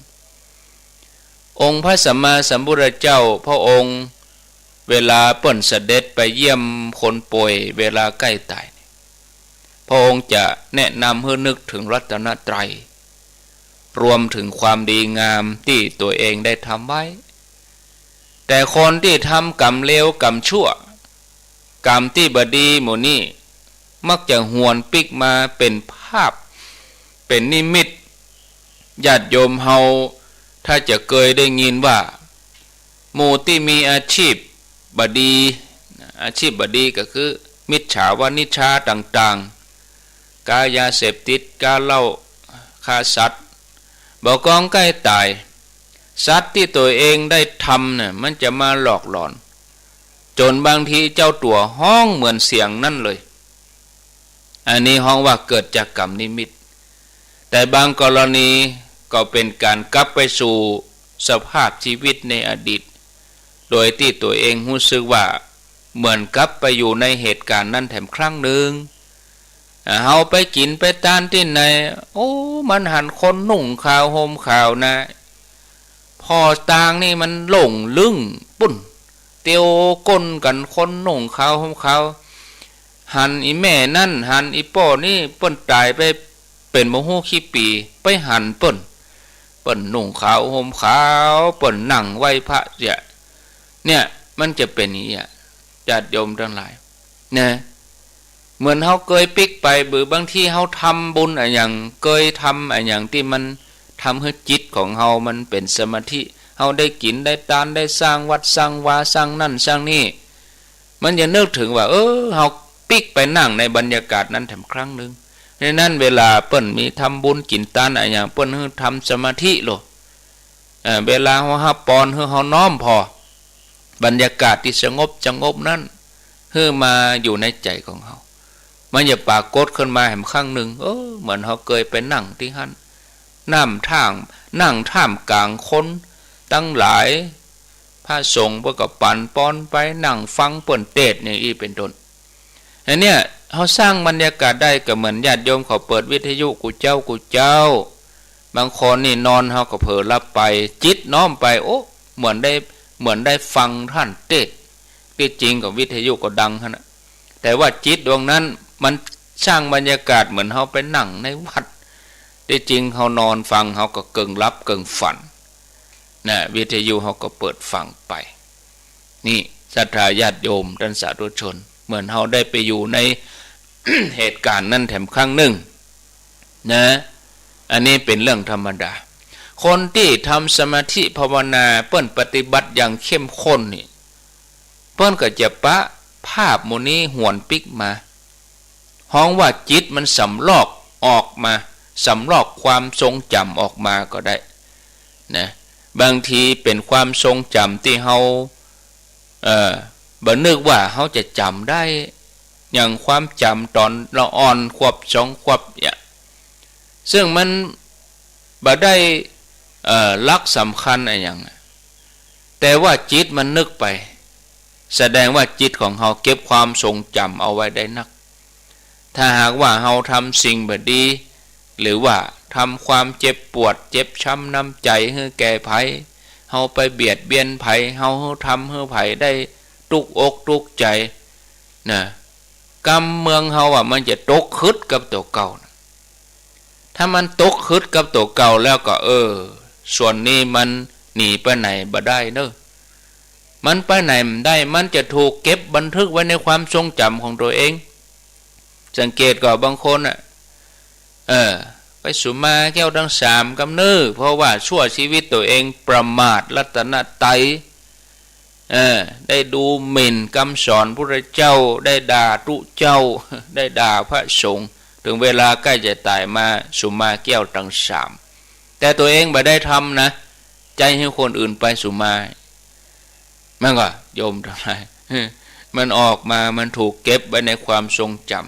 องค์พระสัมมาสัมพุทธเจ้าพระองค์เวลาเปิ้นเสด็จไปเยี่ยมคนป่วยเวลาใก้ต๋าย พระองค์จะแนะนำหื้อนึกเถิงรัตนตรัย รวมเถิงความดีงามตี้ตั๋วเองได้ทำไว้ แต่คนตี้ทำก๋รรมเลวก๋รรมชั่ว ก๋รรมตี้บ่ดีหมู่นี้ มักจะหวนปิ๊กมาเป๋นภาพ เป๋นนิมิต ญาติโยมเฮาถ้าจะเกยได้ยินว่า หมู่ตี้มีอาชีพบ่ดี อาชีพบ่ดีก็คือมิจฉาวานิชาต่างๆ ก๊ายาเสพติด ก๊าเหล้า ฆ่าสัตว์ บ่ก้องใก้ต๋าย สัตว์ตี้ตั๋วเองได้ทำน่ะ มันจะมาหลอกหลอน จ๋นบางทีเจ้าตั๋วฮ้องเหมือนเสียงนั้นเลย อันนี้ฮ้องว่าเกิดจากก๋รรมนิมิต แต่บางกรณีก็เป๋นก๋านกลับไปสู่สภาพชีวิตในอดีต โดยตี้ตั๋วเองฮู้สึกว่าเหมือนกลับไปอยู่ในเหตุก๋ารณ์นั้นแถมครั้งนึ่ง อ่า เฮาไปกิ๋นไปตานตี้ไหน โอ้ มันหันคนนุ่งขาวห่มขาวนะ ผ่อตางนี่มันหลงลึ่งปุ้น เตียวก้นกั๋นคนนุ่งขาวห่มขาว หันอี่แม่นั้น หันอี่ป้อนี้ เปิ้นต๋ายไปเป๋นบ่ฮู้กี่ปี๋ ไปหันเปิ้น เปิ้นนุ่งขาวห่มขาว เปิ้นนั่งไหว้พระเสีย เนี่ย มันจะเป๋นอย่างเงี้ย ญาติโยมตังหลาย นะ เหมือนเฮาเกยปิ๊กไป หรือบางทีเฮาทำบุญอะหยัง เกยทำอะหยังตี้มันทำหื้อจิตของเฮามันเป๋นสมาธิ เฮาได้กิ๋นได้ตาน ได้สร้างวัดสร้างวา สร้างนั่นสร้างนี่ มันจะนึกเถิงว่า เออ เฮาปิ๊กไปนั่งในบรรยากาศนั้นแถมครั้งนึ่ง ในนั้นเวลาเปิ้นมีทำบุญกิ๋นตานอะหยัง เปิ้นหื้อทำสมาธิโลด เอ่อ เวลาเฮาฮับปอน หื้อเฮาน้อมผ่อ บรรยากาศตี้สงบสงบนั้น หื้อมาอยู่ในใจ๋ของเฮา มันจะปรากฏขึ้นมาแหมครั้งนึ่ง เออ เหมือนเฮาเกยไปนั่งตี้หั้น นั่งท่าม นั่งท่ามก๋างคนตังหลาย พระสงฆ์เปิ้นก็ปั๋นปอนไป นั่งฟังเปิ้นเตสน์อย่างอี้เป๋นต้น อันเนี้ย เฮาสร้างบรรยากาศได้ก็เหมือนญาติโยมเขาเปิดวิทยุกู้เจ๊ากู้เจ๊า บางคนนี่นอนเฮาก็เผลอหลับไป จิตน้อมไป โอ้ เหมือนได้ เหมือนได้ฟังท่านเทศน์ ตี้จริงก็วิทยุก็ดังหั้นน่ะ แต่ว่าจิตดวงนั้นมันสร้างบรรยากาศเหมือนเฮาไปนั่งในวัด ตี้จริงเฮานอนฟังเฮาก็เกิ่งหลับเกิ่งฝัน นะ วิทยุเฮาก็เปิดฟังไป นี่ศรัทธาญาติโยมต้านสาธุชน เหมือนเฮาได้ไปอยู่ใน เหตุการณ์นั้นแถมครั้งนึ่ง นะ อันนี้เป๋นเรื่องธรรมดา คนตี้ทำสมาธิภาวนา เปิ้นปฏิบัติอย่างเข้มข้นนี่ เปิ้นก็จะปะภาพหมู่นี้หวนปิ๊กมา ฮ้องว่าจิตมันสำรอกออกมา สำรอกความทรงจ๋ำออกมาก็ได้ นะ บางทีเป๋นความทรงจ๋ำตี้เฮา เอ่อ บ่นึกว่าเฮาจะจ๋ำได้ อย่างความจ๋ำต๋อนละอ่อนขวบสองขวบเนี่ย ซึ่งมันบ่ได้ เอ่อ หลักสำคัญอะหยัง แต่ว่าจิตมันนึกไป แสดงว่าจิตของเฮาเก็บความทรงจ๋ำเอาไว้ได้นัก ถ้าหากว่าเฮาทำสิ่งบ่ดี หรือว่าทำความเจ็บปวดเจ็บช้ำน้ำใจ๋หื้อแก่ใผ เฮาไปเบียดเบียนใผ เฮาหื้อทำหื้อใผได้ตุ๊กอกตุ๊กใจ๋ นะ กำเมืองเฮาอะมันจะตกขึดกับตั๋วเก่านะ ถ้ามันตกขึดกับตั๋วเก่าแล้วก็ เออ ส่วนนี้มันหนีไปไหนบ่ได้เนอะ มันไปไหนบ่ได้ มันจะถูกเก็บบันทึกไว้ในความทรงจ๋ำของตั๋วเอง สังเกตก่อ บางคนน่ะ เออ ไปสุมาแก้วทั้งสามกำเน้อ เพราะว่าชั่วชีวิตตั๋วเองประมาทรัตนตรัย เออ ได้ดูหมิ่นกำสอนพุทธเจ้า ได้ด่าตุ๊เจ้า ได้ด่าพระสงฆ์ เถิงเวลาใก้จะต๋ายมาสุมาแก้วตังสาม แต่ตั๋วเองบ่ได้ทำนะ ใจ๊หื้อคนอื่นไปสุมา มันก็ โยมตังหลาย มันออกมา มันถูกเก็บไว้ในความทรงจ๋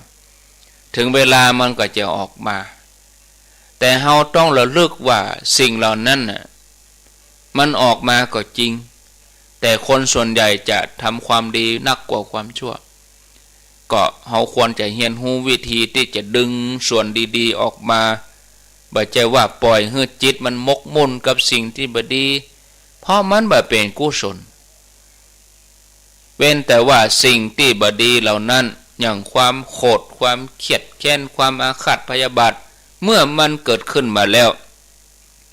ำ เถิงเวลามันก็จะออกมา แต่เฮาต้องระลึกว่าสิ่งเหล่านั้นน่ะ มันออกมาก็จริง แต่คนส่วนใหญ่จะทำความดีนักกว่าความชั่ว ก็เฮาควรจะเฮียนฮู้วิธีตี้จะดึงส่วนดีๆ ออกมา บ่ใจ้ว่าปล่อยหื้อจิตมันหมกมุ่นกับสิ่งตี้บ่ดี เพราะมันบ่เป๋นกุศล เว้นแต่ว่าสิ่งตี้บ่ดีเหล่านั้น อย่างความโขด ความเคียดแค้น ความอาฆาตพยาบาท เมื่อมันเกิดขึ้นมาแล้ว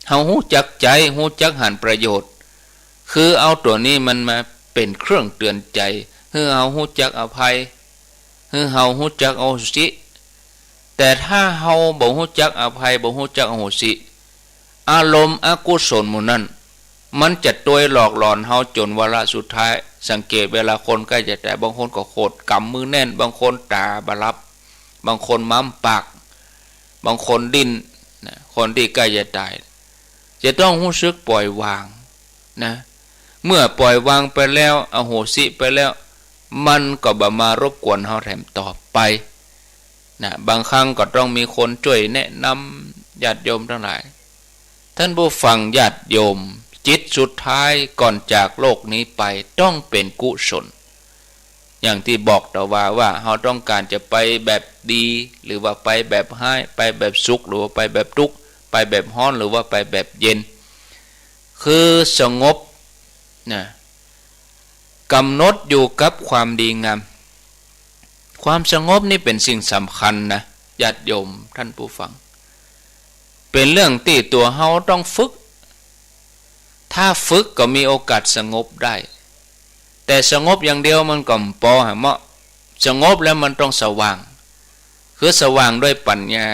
เฮาฮู้จักใจ๊ ฮู้จักหันประโยชน์ คือเอาตั๋วนี้มันมาเป๋นเครื่องเตือนใจ๋ หื้อเฮาฮู้จักอภัย หื้อเฮาฮู้จักอโหสิ แต่ถ้าเฮาบ่ฮู้จักอภัย บ่ฮู้จักอโหสิ อารมณ์อกุศลหมู่นั้น มันจะตวยหลอกหลอนเฮาจ๋นวาระสุดท้าย สังเกตเวลาคนใก้จะต๋าย บางคนก็โขด ก๋ำมือแน่น บางคนต๋าบ่หลับ บางคนม้ำปาก บางคนดิ้น นะ คนตี้ใก้จะต๋าย จะต้องฮู้สึกปล่อยวาง นะ เมื่อปล่อยวางไปแล้ว อโหสิไปแล้ว มันก็บ่มารบกวนเฮาแถมต่อไป นะ บางครั้งก็ต้องมีคนจ้วยแนะนำญาติโยมตังหลาย ท่านผู้ฟังญาติโยม จิตสุดท้ายก่อนจากโลกนี้ไปต้องเป๋นกุศล อย่างตี้บอกตะวาว่า เฮาต้องก๋านจะไปแบบดี หรือว่าไปแบบฮ้าย ไปแบบสุข หรือว่าไปแบบตุ๊กข์ ไปแบบฮ้อน หรือว่าไปแบบเย็น คือสงบ นะ กำหนดอยู่กับความดีงาม ความสงบนี่เป๋นสิ่งสำคัญนะ ญาติโยมท่านผู้ฟัง เป๋นเรื่องตี้ตั๋วเฮาต้องฝึก ถ้าฝึกก็มีโอกาสสงบได้ แต่สงบอย่างเดียวมันก็บ่ปอหาเหมาะ สงบแล้วมันต้องสว่าง คือสว่างด้วยปัญญา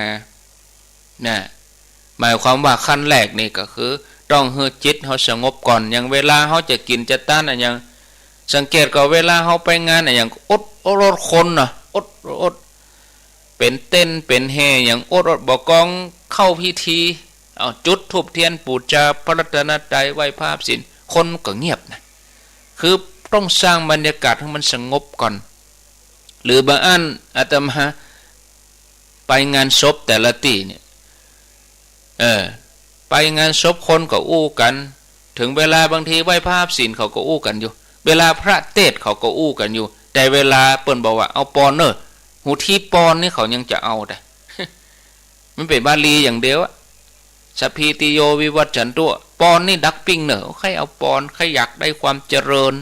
นะ หมายความว่าขั้นแรกนี่ก็คือต้องหื้อจิตเฮาสงบก่อน อย่างเวลาเฮาจะกิ๋นจะตานอะหยัง สังเกตก่อเวลาเฮาไปงานอะหยัง อด อด อดคนน่ะ อด อด เป๋นเต็นท์เป๋นแฮหยัง อด อด บ่กองเข้าพิธี เอาจุดธูปเตียนปู๋จาพระรัตนตรัย ไหว้พระศีล คนก็เงียบนะ คือต้องสร้างบรรยากาศหื้อมันสงบก่อน หรือบางอันอาตมาไปงานศพแต่ละตี้เนี่ย เออ ไปงานศพคนก็อู้กั๋น เถิงเวลาบางทีไหว้พระศีลเขาก็อู้กั๋นอยู่ เวลาพระเทศน์เขาก็อู้กั๋นอยู่ แต่เวลาเปิ้นบอกว่า เอาปอเน่อ หูทีปอนนี่เขายังจะเอาได้ มันเป๋นบาลีอย่างเดียวอะ สัพพีติโยวิวัชชันตุ ปอนนี่ดักปิ้งเน่อ ใค่เอาปอน ใค่อยากได้ความเจริญ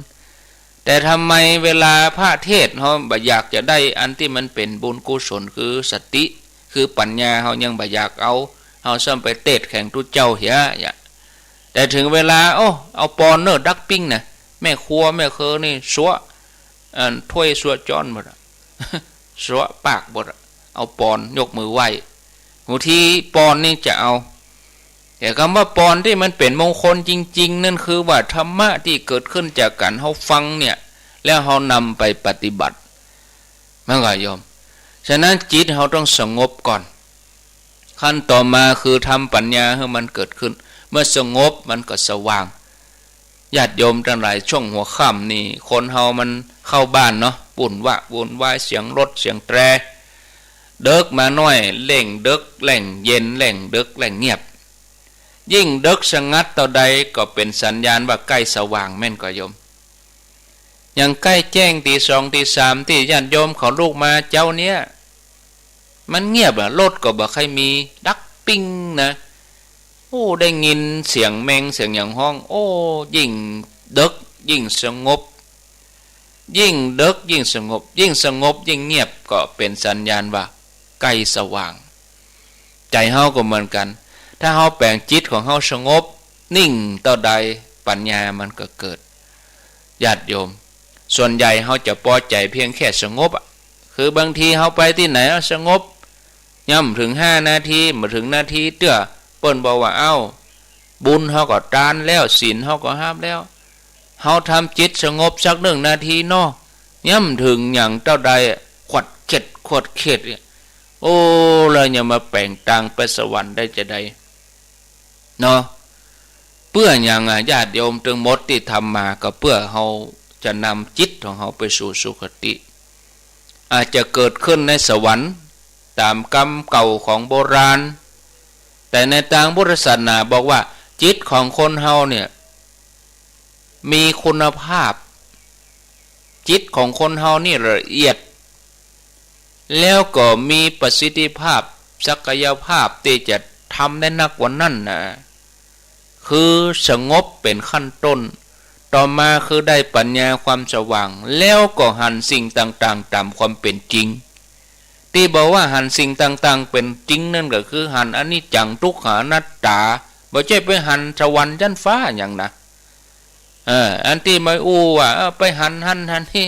แต่ทำไมเวลาพระเทศน์เฮาบ่อยากจะได้อันตี้มันเป๋นบุญกุศล คือสติ คือปัญญา เฮายังบ่อยากเอา เฮาซ้ำไปเตศแข่งตุ๊เจ้าเหีย แต่ถึงเวลา โอ้ เอาปอนเน่อดักปิ้งนะ แม่ครัวแม่เคิงนี่ซัวะ อันถ้วยซัวะจ๊อนหมดอะ ซัวะปากหมดอะ เอาปอนยกมือไหว้ หูทีปอนนี่จะเอา แต่กำว่าปอนตี้มันเป๋นมงคลจริงๆ นั่นคือว่าธรรมะตี้เกิดขึ้นจากก๋านเฮาฟังเนี่ย แล้วเฮานำไปปฏิบัติ มันก็โยม ฉะนั้นจิตเฮาต้องสงบก่อน ขั้นต่อมาคือทำปัญญาหื้อมันเกิดขึ้น เมื่อสงบมันก็สว่าง ญาติโยมตังหลาย ช่วงหัวค่ำนี่ คนเฮามันเข้าบ้านเนาะ วุ่นวะวุ่นวาย เสียงรถเสียงแตร เดิ็กมาหน้อย แล่งเดิ็กแล่งเย็น แล่งเดิ็กแล่งเงียบ ยิ่งเดิ็กสงัดเต้าใดก็เป๋นสัญญาณว่าใก้สว่างแม่นก่อโยม อย่างใก้แจ้งตี๋สองตี๋สามตี้ญาติโยมเขาลุกมาเจ๊าเนี้ย มันเงียบอะ รถก็บ่ใค่มี ดักปิ้งนะ โอ้ ได้ยินเสียงแมงเสียงหยังฮ้อง โอ้ ยิ่งเดิ็กยิ่งสงบ ยิ่งเดิ็กยิ่งสงบ ยิ่งสงบยิ่งเงียบ ก็เป๋นสัญญาณว่าใก้สว่าง ใจ๋เฮาก็เหมือนกั๋น ถ้าเฮาแป๋งจิตของเฮาสงบนิ่งเต้าใด ปัญญามันก็เกิด ญาติโยม ส่วนใหญ่เฮาจะปอใจ๋เพียงแค่สงบอะ คือบางทีเฮาไปตี้ไหน เอ้า สงบ ย่ำเถิงห้านาที บ่เถิงนาทีเตื้อ เปิ้นบอกว่า เอ้า บุญเฮาก็ตานแล้ว ศีลเฮาก็ฮับแล้ว เฮาทำจิตสงบสักนึ่งนาทีเนาะ ย่ำเถิงหยังเต้าใด ขวดเข็ดขวดเข็ดเนี่ย โอ้ แล้วยังมาแป๋งตางไปสวรรค์ได้จาใด เนาะ เปื้อหยังอะ ญาติโยมตึงหมดตี้ทำมา ก็เปื้อเฮาจะนำจิตของเฮาไปสู่สุคติ อาจจะเกิดขึ้นในสวรรค์ต๋ามกำเก่าของโบราณ แต่ในตางพุทธศาสนาบอกว่า จิตของคนเฮาเนี่ย มีคุณภาพ จิตของคนเฮานี่ละเอียด แล้วก็มีประสิทธิภาพ ศักยภาพตี้จะทำได้นักกว่านั้นนะ คือสงบเป๋นขั้นต้น ต่อมาคือได้ปัญญาความสว่าง แล้วก็หันสิ่งต่างๆ ต๋ามความเป๋นจริง ตี้บอกว่าหันสิ่งต่างๆ เป๋นจริงนั่นก็คือหันอนิจจัง ทุกขัง อนัตตา บ่ใจ้ไปหันสวรรค์จั๊นฟ้าหยังนะ เออ อันตี้มาอู้ว่า เออ ไปหันหั้นหันนี่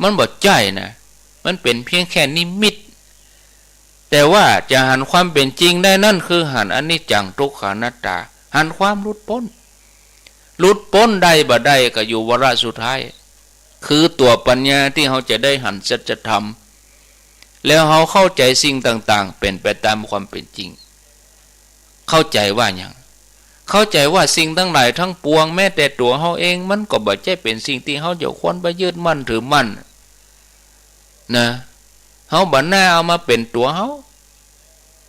มันบ่ใจ้นะ มันเป๋นเพียงแค่นิมิต แต่ว่าจะหันความเป๋นจริงได้นั่นคือหันอนิจจัง ทุกขัง อนัตตา หันความหลุดป๊น หลุดป๊นได้บ่ได้ก็อยู่วาระสุดท้าย คือตั๋วปัญญาตี้เฮาจะได้หันสัจธรรม แล้วเฮาเข้าใจ๋สิ่งต่างๆ เป๋นไปต๋ามความเป๋นจริง เข้าใจ๋ว่าหยัง เข้าใจ๋ว่าสิ่งตังหลายตังปวง แม้แต่ตั๋วเฮาเอง มันก็บ่ใจ้เป๋นสิ่งตี้เฮาจะควรไปยึดมั่นถือมั่น นะ เฮาบ่น่าเอามาเป๋นตั๋วเฮา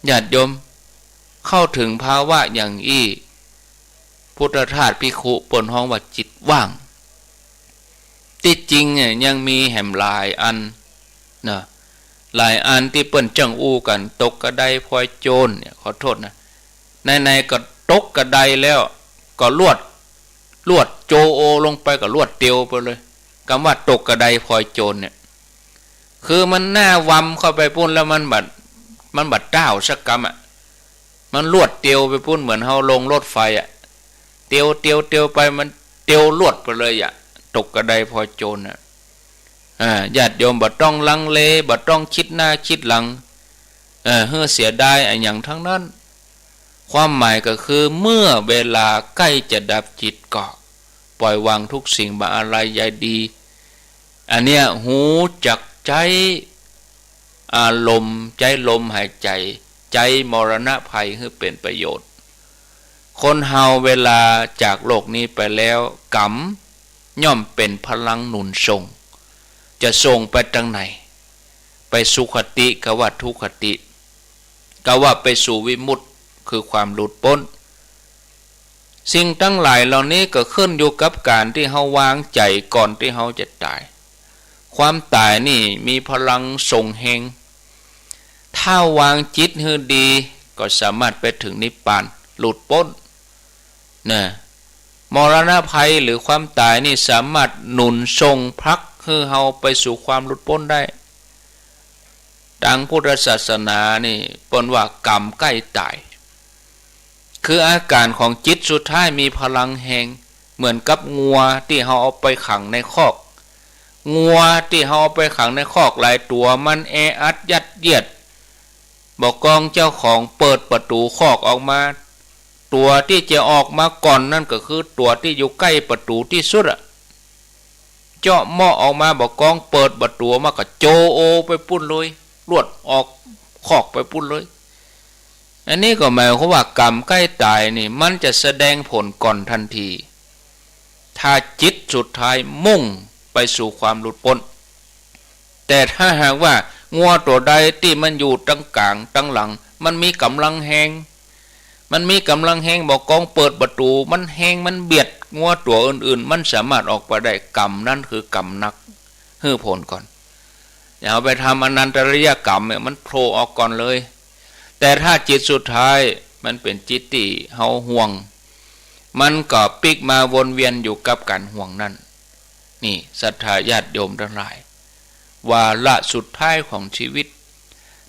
ญาติโยม เข้าเถิงภาวะอย่างอี้ พุทธทาสภิกขุเปิ้นฮ้องว่าจิตว่าง ตี้จริงเนี่ยยังมีแหมหลายอันนะ หลายอันตี้เปิ้นเจิ่งอู้กั๋น ตกกระไดพลอยโจรเนี่ย ขอโทษนะ ไหนๆ ก็ตกกระไดแล้ว ก็ลวด ลวดโจโอลงไป ก็ลวดเตียวไปเลย กำว่าตกกระไดพลอยโจรเนี่ย คือมันหน้าวำเข้าไปปู๊นแล้วมันบ่ มันบ่ต้าวสักกำอะ มันลวดเตียวไปปู๊น เหมือนเฮาลงรถไฟอะ เตียว เตียว เตียวไป มันเตียวลวดไปเลยอะ ตกกระไดพลอยโจรน่ะ อ่า ญาติโยมบ่ต้องลังเล บ่ต้องคิดหน้าคิดหลัง เออ หื้อเสียดายอะหยังตังนั้น ความหมายก็คือเมื่อเวลาใก้จะดับจิตก็ปล่อยวางทุกสิ่ง บ่อาลัยใยดี อันเนี้ย ฮู้จักใจ๊อารมณ์ ใจ๊ลมหายใจ๋ ใจ๊มรณะภัยหื้อเป๋นประโยชน์ คนเฮาเวลาจากโลกนี้ไปแล้ว ก๋รรมย่อมเป๋นพลังหนุนส่ง จะส่งไปตางไหน ไปสุคติกาว่าทุคติ กาว่าไปสู่วิมุตติ คือความหลุดป๊น สิ่งตังหลายเหล่านี้ก็ขึ้นอยู่กับก๋านตี้เฮาวางใจ๋ก่อนตี้เฮาจะต๋าย ความต๋ายนี่มีพลังส่งแฮง ถ้าวางจิตหื้อดี ก็สามารถไปเถิงนิพพาน หลุดป๊น นะ มรณะภัยหรือความต๋ายนี่สามารถหนุนส่งผลักหื้อเฮาไปสู่ความหลุดป๊นได้ ตางพุทธศาสนานี่เปิ้นว่ากำใก้ต๋าย คืออาก๋านของจิตสุดท้ายมีพลังแฮง เหมือนกับงัวตี้เฮาเอาไปขังในคอก งัวตี้เฮาเอาไปขังในคอกหลายตั๋ว มันแออัดยัดเยียด บ่กองเจ้าของเปิดประตู๋คอกออกมา ตั๋วตี้จะออกมาก่อนนั้นก็คือตั๋วตี้อยู่ใก้ประตู๋ตี้สุดอะ เจาะเมาะออกมา บ่กองเปิดประตู๋มาก็โจโอไปปู้นเลย ลวดออกคอกไปปู้นเลย อันนี้ก็หมายความว่ากำใก้ต๋ายนี่ มันจะแสดงผลก่อนทันที ถ้าจิตสุดท้ายมุ่งไปสู่ความหลุดป๊น แต่ถ้าหากว่างัวตั๋วใดตี้มันอยู่ตังก๋างตังหลัง มันมีก๋ำลังแฮง มันมีก๋ำลังแฮง บ่กองเปิดประตู๋ มันแฮง มันเบียดงัวตั๋วอื่นๆ มันสามารถออกไปได้ กำนั้นคือกำนัก หื้อผลก่อน อย่าเอาไปทำอนันตริยกรรมเนี่ย มันโผล่ออกก่อนเลย แต่ถ้าจิตสุดท้ายมันเป๋นจิตตี้เฮาห่วง มันก็ปิ๊กมาวนเวียนอยู่กับก๋านห่วงนั้น นี่ศรัทธาญาติโยมตังหลาย วาระสุดท้ายของชีวิต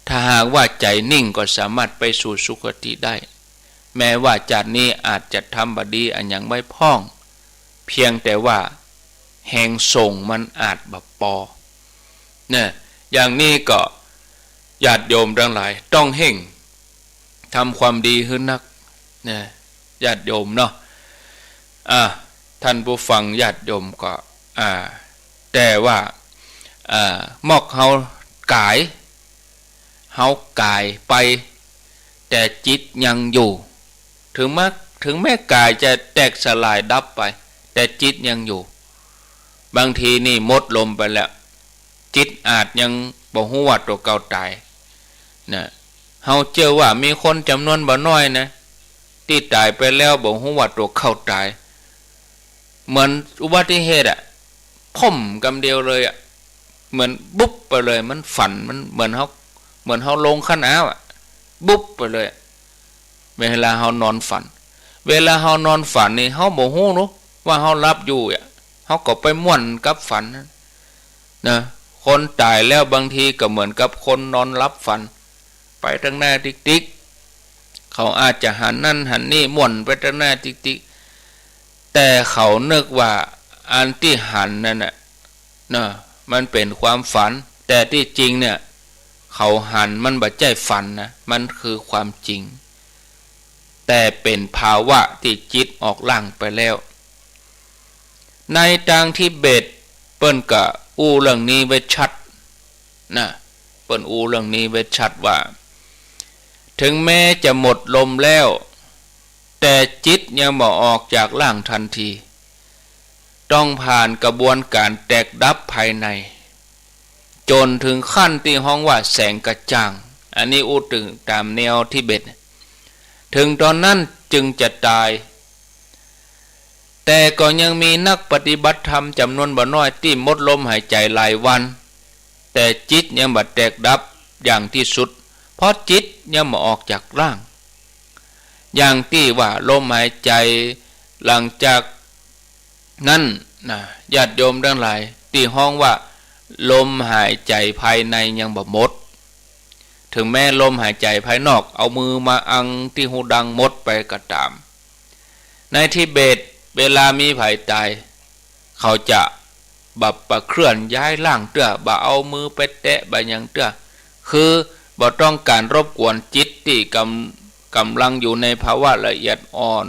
ถ้าหากว่าใจ๋นิ่งก็สามารถไปสู่สุคติได้ แม้ว่าจาตินี้อาจจะทำบ่ดีอะหยังไว้พ่อง เพียงแต่ว่าแฮงส่งมันอาจบ่ปอ นะ อย่างนี้ก็ญาติโยมตังหลายต้องเฮ่งทำความดีหื้อนัก นะ ญาติโยมเนาะ อ่า ท่านผู้ฟังญาติโยมก็ อ่า แต่ว่า อ่า หมอกเฮากาย เฮากายไป แต่จิตยังอยู่ ถึงแม้ ถึงแม้กายจะแตกสลายดับไป แต่จิตยังอยู่ บางทีนี่หมดลมไปแล้ว จิตอาจยังบ่ฮู้ว่าตั๋วเก่าต๋าย นะ เฮาเจื้อว่ามีคนจ๋ำนวนบ่น้อยนะ ตี้ต๋ายไปแล้วบ่ฮู้ว่าตั๋วเก่าต๋าย เหมือนอุบัติเหตุอะ พ่มกำเดียวเลยอะ เหมือนบุบไปเลย มันฝัน มันเหมือนเฮา เหมือนเฮาลงคะนาวอะ บุบไปเลยอะ เวลาเฮานอนฝัน เวลาเฮานอนฝันนี่ เฮาบ่ฮู้เนาะว่าเฮาหลับอยู่อะ เฮาก็ไปม่วนกับฝันนั้น นะ คนต๋ายแล้วบางทีก็เหมือนกับคนนอนหลับฝัน ไปตังหน้าติ๊กๆ เขาอาจจะหันนั่นหันนี่ ม่วนไปตังหน้าติ๊กๆ แต่เขานึกว่าอันตี้หันนั่นน่ะ นะ มันเป๋นความฝัน แต่ตี้จริงเนี่ย เขาหันมันบ่ใจ้ฝันนะ มันคือความจริง แต่เป๋นภาวะตี้จิตออกร่างไปแล้ว ในตางทิเบตเปิ้นก็อู้เรื่องนี้ไว้ชัด นะ เปิ้นอู้เรื่องนี้ไว้ชัดว่า ถึงแม้จะหมดลมแล้ว แต่จิตยังบ่ออกจากร่างทันที ต้องผ่านกระบวนการแตกดับภายใน จ๋นถึงขั้นตี้ฮ้องว่าแสงกระจ่าง อันนี้อู้เถิงต๋ามแนวทิเบต ถึงต๋อนนั้นจึงจะต๋าย แต่ก็ยังมีนักปฏิบัติธรรมจ๋ำนวนบ่น้อยตี้หมดลมหายใจ๋หลายวัน แต่จิตยังบ่แตกดับอย่างตี้สุด เพราะจิตยังบ่ออกจากร่าง อย่างตี้ว่าลมหายใจ๋หลังจากนั้นนะ ญาติโยมตังหลาย ตี้ฮ้องว่าลมหายใจ๋ภายในยังบ่หมด ถึงแม้ลมหายใจ๋ภายนอก เอามือมาอังตี้ฮูดังหมดไปก็ต๋าม ในทิเบตเวลามีใผต๋าย เขาจะบ่ บ่เคลื่อนย้ายร่างเตื้อ บ่เอามือไปแตะ บ่หยังเตื้อ คือบ่ต้องก๋านรบกวนจิตตี้ก๋ำ ก๋ำลังอยู่ในภาวะละเอียดอ่อน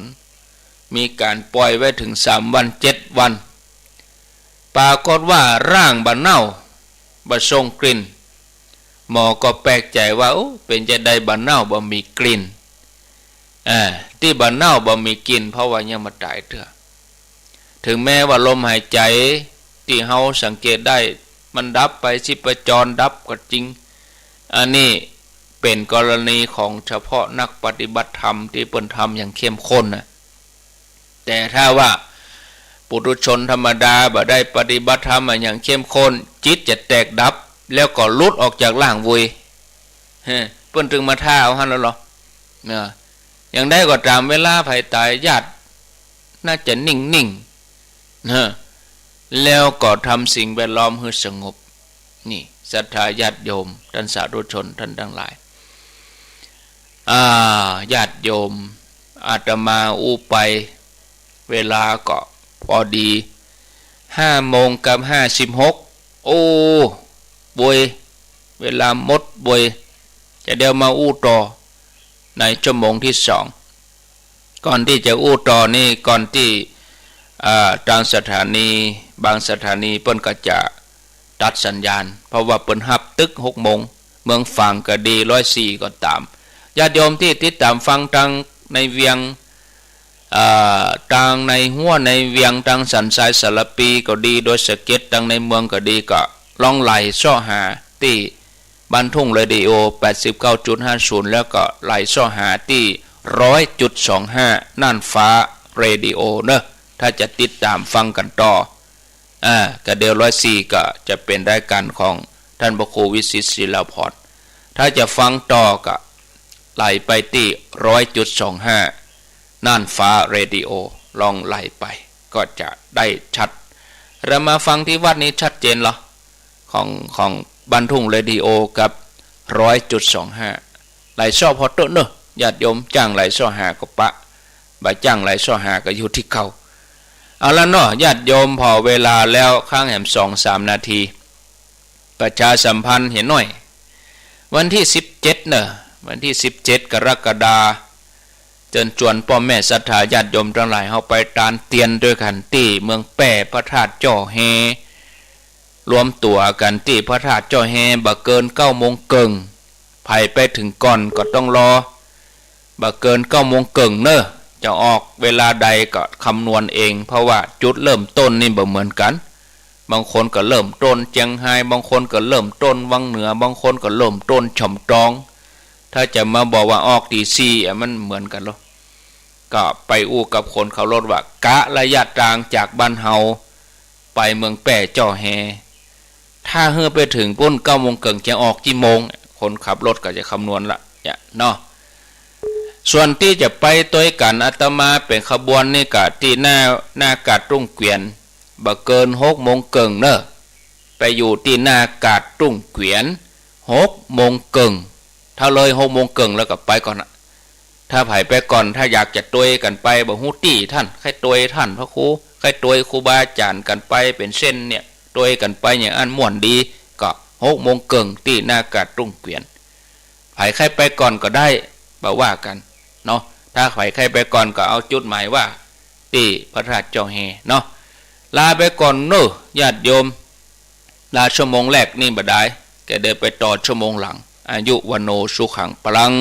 มีก๋านป่อยไว้เถิงสามวันเจ็ดวัน ปรากฏว่าร่างบ่เน่า บ่ส่งกลิ่น หมอก็แปลกใจ๋ว่า โอ้ เป๋นจาใดบ่เน่าบ่มีกลิ่น อ่า ตี้บ่เน่าบ่มีกลิ่น เพราะว่ายังบ่ต๋ายเตื้อ ถึงแม้ว่าลมหายใจ๋ตี้เฮาสังเกตได้มันดับไป ชีพจรดับก็จริง อันนี้เป๋นกรณีของเฉพาะนักปฏิบัติธรรมตี้เปิ้นทำอย่างเข้มข้นนะ แต่ถ้าว่าปุถุชนธรรมดาบ่ได้ปฏิบัติธรรมมาอย่างเข้มข้น จิตจะแตกดับ แล้วก็หลุดออกจากร่างวุย เปิ้นตึงมาท้าเอาหั้นแล้วเหรอ นะ อย่างใดก็ต๋าม เวลาใผต๋าย ญาติน่าจะนิ่งๆ นะ แล้วก็ทำสิ่งแวดล้อมหื้อสงบ นี่ ศรัทธาญาติโยม ต้านสาธุชนต้านตังหลาย อ่า ญาติโยม อาตมาอู้ไป เวลาก็ปอดี ห้าโมงกับห้าสิบหก โอ้ บวย เวลาหมดบวย จะเดี๋ยวมาอู้ต่อ ในชั่วโมงตี้สอง ก่อนตี้จะอู้ต่อนี่ ก่อนตี้ อ่า ตางสถานี บางสถานีเปิ้นก็จะตัดสัญญาณ เพราะว่าเปิ้นฮับตึกหกโมง เมืองฝางก็ดี ร้อยสี่ก็ต๋าม ญาติโยมตี้ติดต๋ามฟังตางในเวียง อ่า ตางในฮั้วในเวียง ตางสันทรายสารภีก็ดี ดอยสะเก็ด ตางในเมืองก็ดี ก็ลองไหล่เซาะหาตี้ บ้านทุ่งเรดิโอ แปดสิบเก้าจุดห้าศูนย์ แล้วก็ไหล่เซาะหาตี้ ร้อยจุดสองห้า น่านฟ้าเรดิโอเนอะ ถ้าจะติดต๋ามฟังกั๋นต่อ อ่า ก็เดี๋ยวร้อยสี่ก็จะเป๋นรายก๋านของต้านพระครูวิสิต ศิลาภรณ์ ถ้าจะฟังต่อก็ไหล่ไปตี้ ร้อยจุดสองห้า น่านฟ้าเรดิโอ ลองไหล่ไป ก็จะได้ชัด อาตมาฟังตี้วัดนี้ชัดเจนเหรอ ของ ของบ้านทุ่งเรดิโอกับ ร้อยจุดสองห้า ไหล่เซาะผ่อเต๊อะเนอะ ญาติโยม จ้างไหล่เซาะหาก็ปะ บ่จ้างไหล่เซาะหาก็อยู่ตี้เก่า เอาละเนาะ ญาติโยม ผ่อเวลาแล้ว ค้างแหมสองสามนาที ประชาสัมพันธ์เหียหน้อย วันตี้สิบเจ็ดเนอะ วันตี้สิบเจ็ดกรกฎาคม เจิญจวนป้อแม่ศรัทธาญาติโยมตังหลาย เฮาไปตานเตียนตวยกั๋นตี้เมืองแป้ พระธาตุจ้อแฮ รวมตั๋วกั๋นตี้พระธาตุจ้อแฮ บ่เกินเก้าโมงเกิ่ง ใผไปเถิงก่อนก็ต้องรอ บ่เกินเก้าโมงเกิ่งเนอะ จะออกเวลาใดก็คำนวณเอง เพราะว่าจุดเริ่มต้นนี่บ่เหมือนกั๋น บางคนก็เริ่มต้นเจียงฮาย บางคนก็เริ่มต้นวังเหนือ บางคนก็เริ่มต้นช่ำตอง ถ้าจะมาบอกว่าออกตี้สี่อะ มันเหมือนกั๋นเหรอ ก็ไปอู้กับคนขับรถว่า กะระยะตางจากบ้านเฮาไปเมืองแป้จ้อแฮ ถ้าหื้อไปเถิงปู๊นเก้าโมงเกิ่ง จะออกกี่โมง คนขับรถก็จะคำนวณละเนี่ยเนาะ ส่วนตี้จะไปตวยกั๋นอาตมาเป๋นขบวนนี่ก็ตี้หน้า หน้ากาดตุ้งเกวียน บ่เกินหกโมงเกิ่งเนอะ ไปอยู่ตี้หน้ากาดตุ้งเกวียน หกโมงเกิ่ง ถ้าเลยหกโมงเกิ่งแล้วก็ไปก่อนอะ ถ้าใผไปก่อน ถ้าอยากจะตวยกั๋นไป บ่ฮู้ตี้ต้าน ใค่ตวยต้านพระครู ใค่ตวยครูบาอาจ๋ารย์กั๋นไปเป๋นเส้นเนี่ย ตวยกั๋นไปอย่างอั้นม่วนดี ก็หกโมงเกิ่งตี้หน้ากาดตุ้งเกวียน ใผใค่ไปก่อนก็ได้ บ่ว่ากั๋นเนาะ ถ้าใผใค่ไปก่อนก็เอาจุดหมายว่าตี้พระธาตุจ้อแฮเนาะ ลาไปก่อนเนอะญาติโยม ลาชั่วโมงแรกนี่บ่ดาย ก็เดี๋ยวไปต่อชั่วโมงหลัง อายุวัณโณสุขังพลัง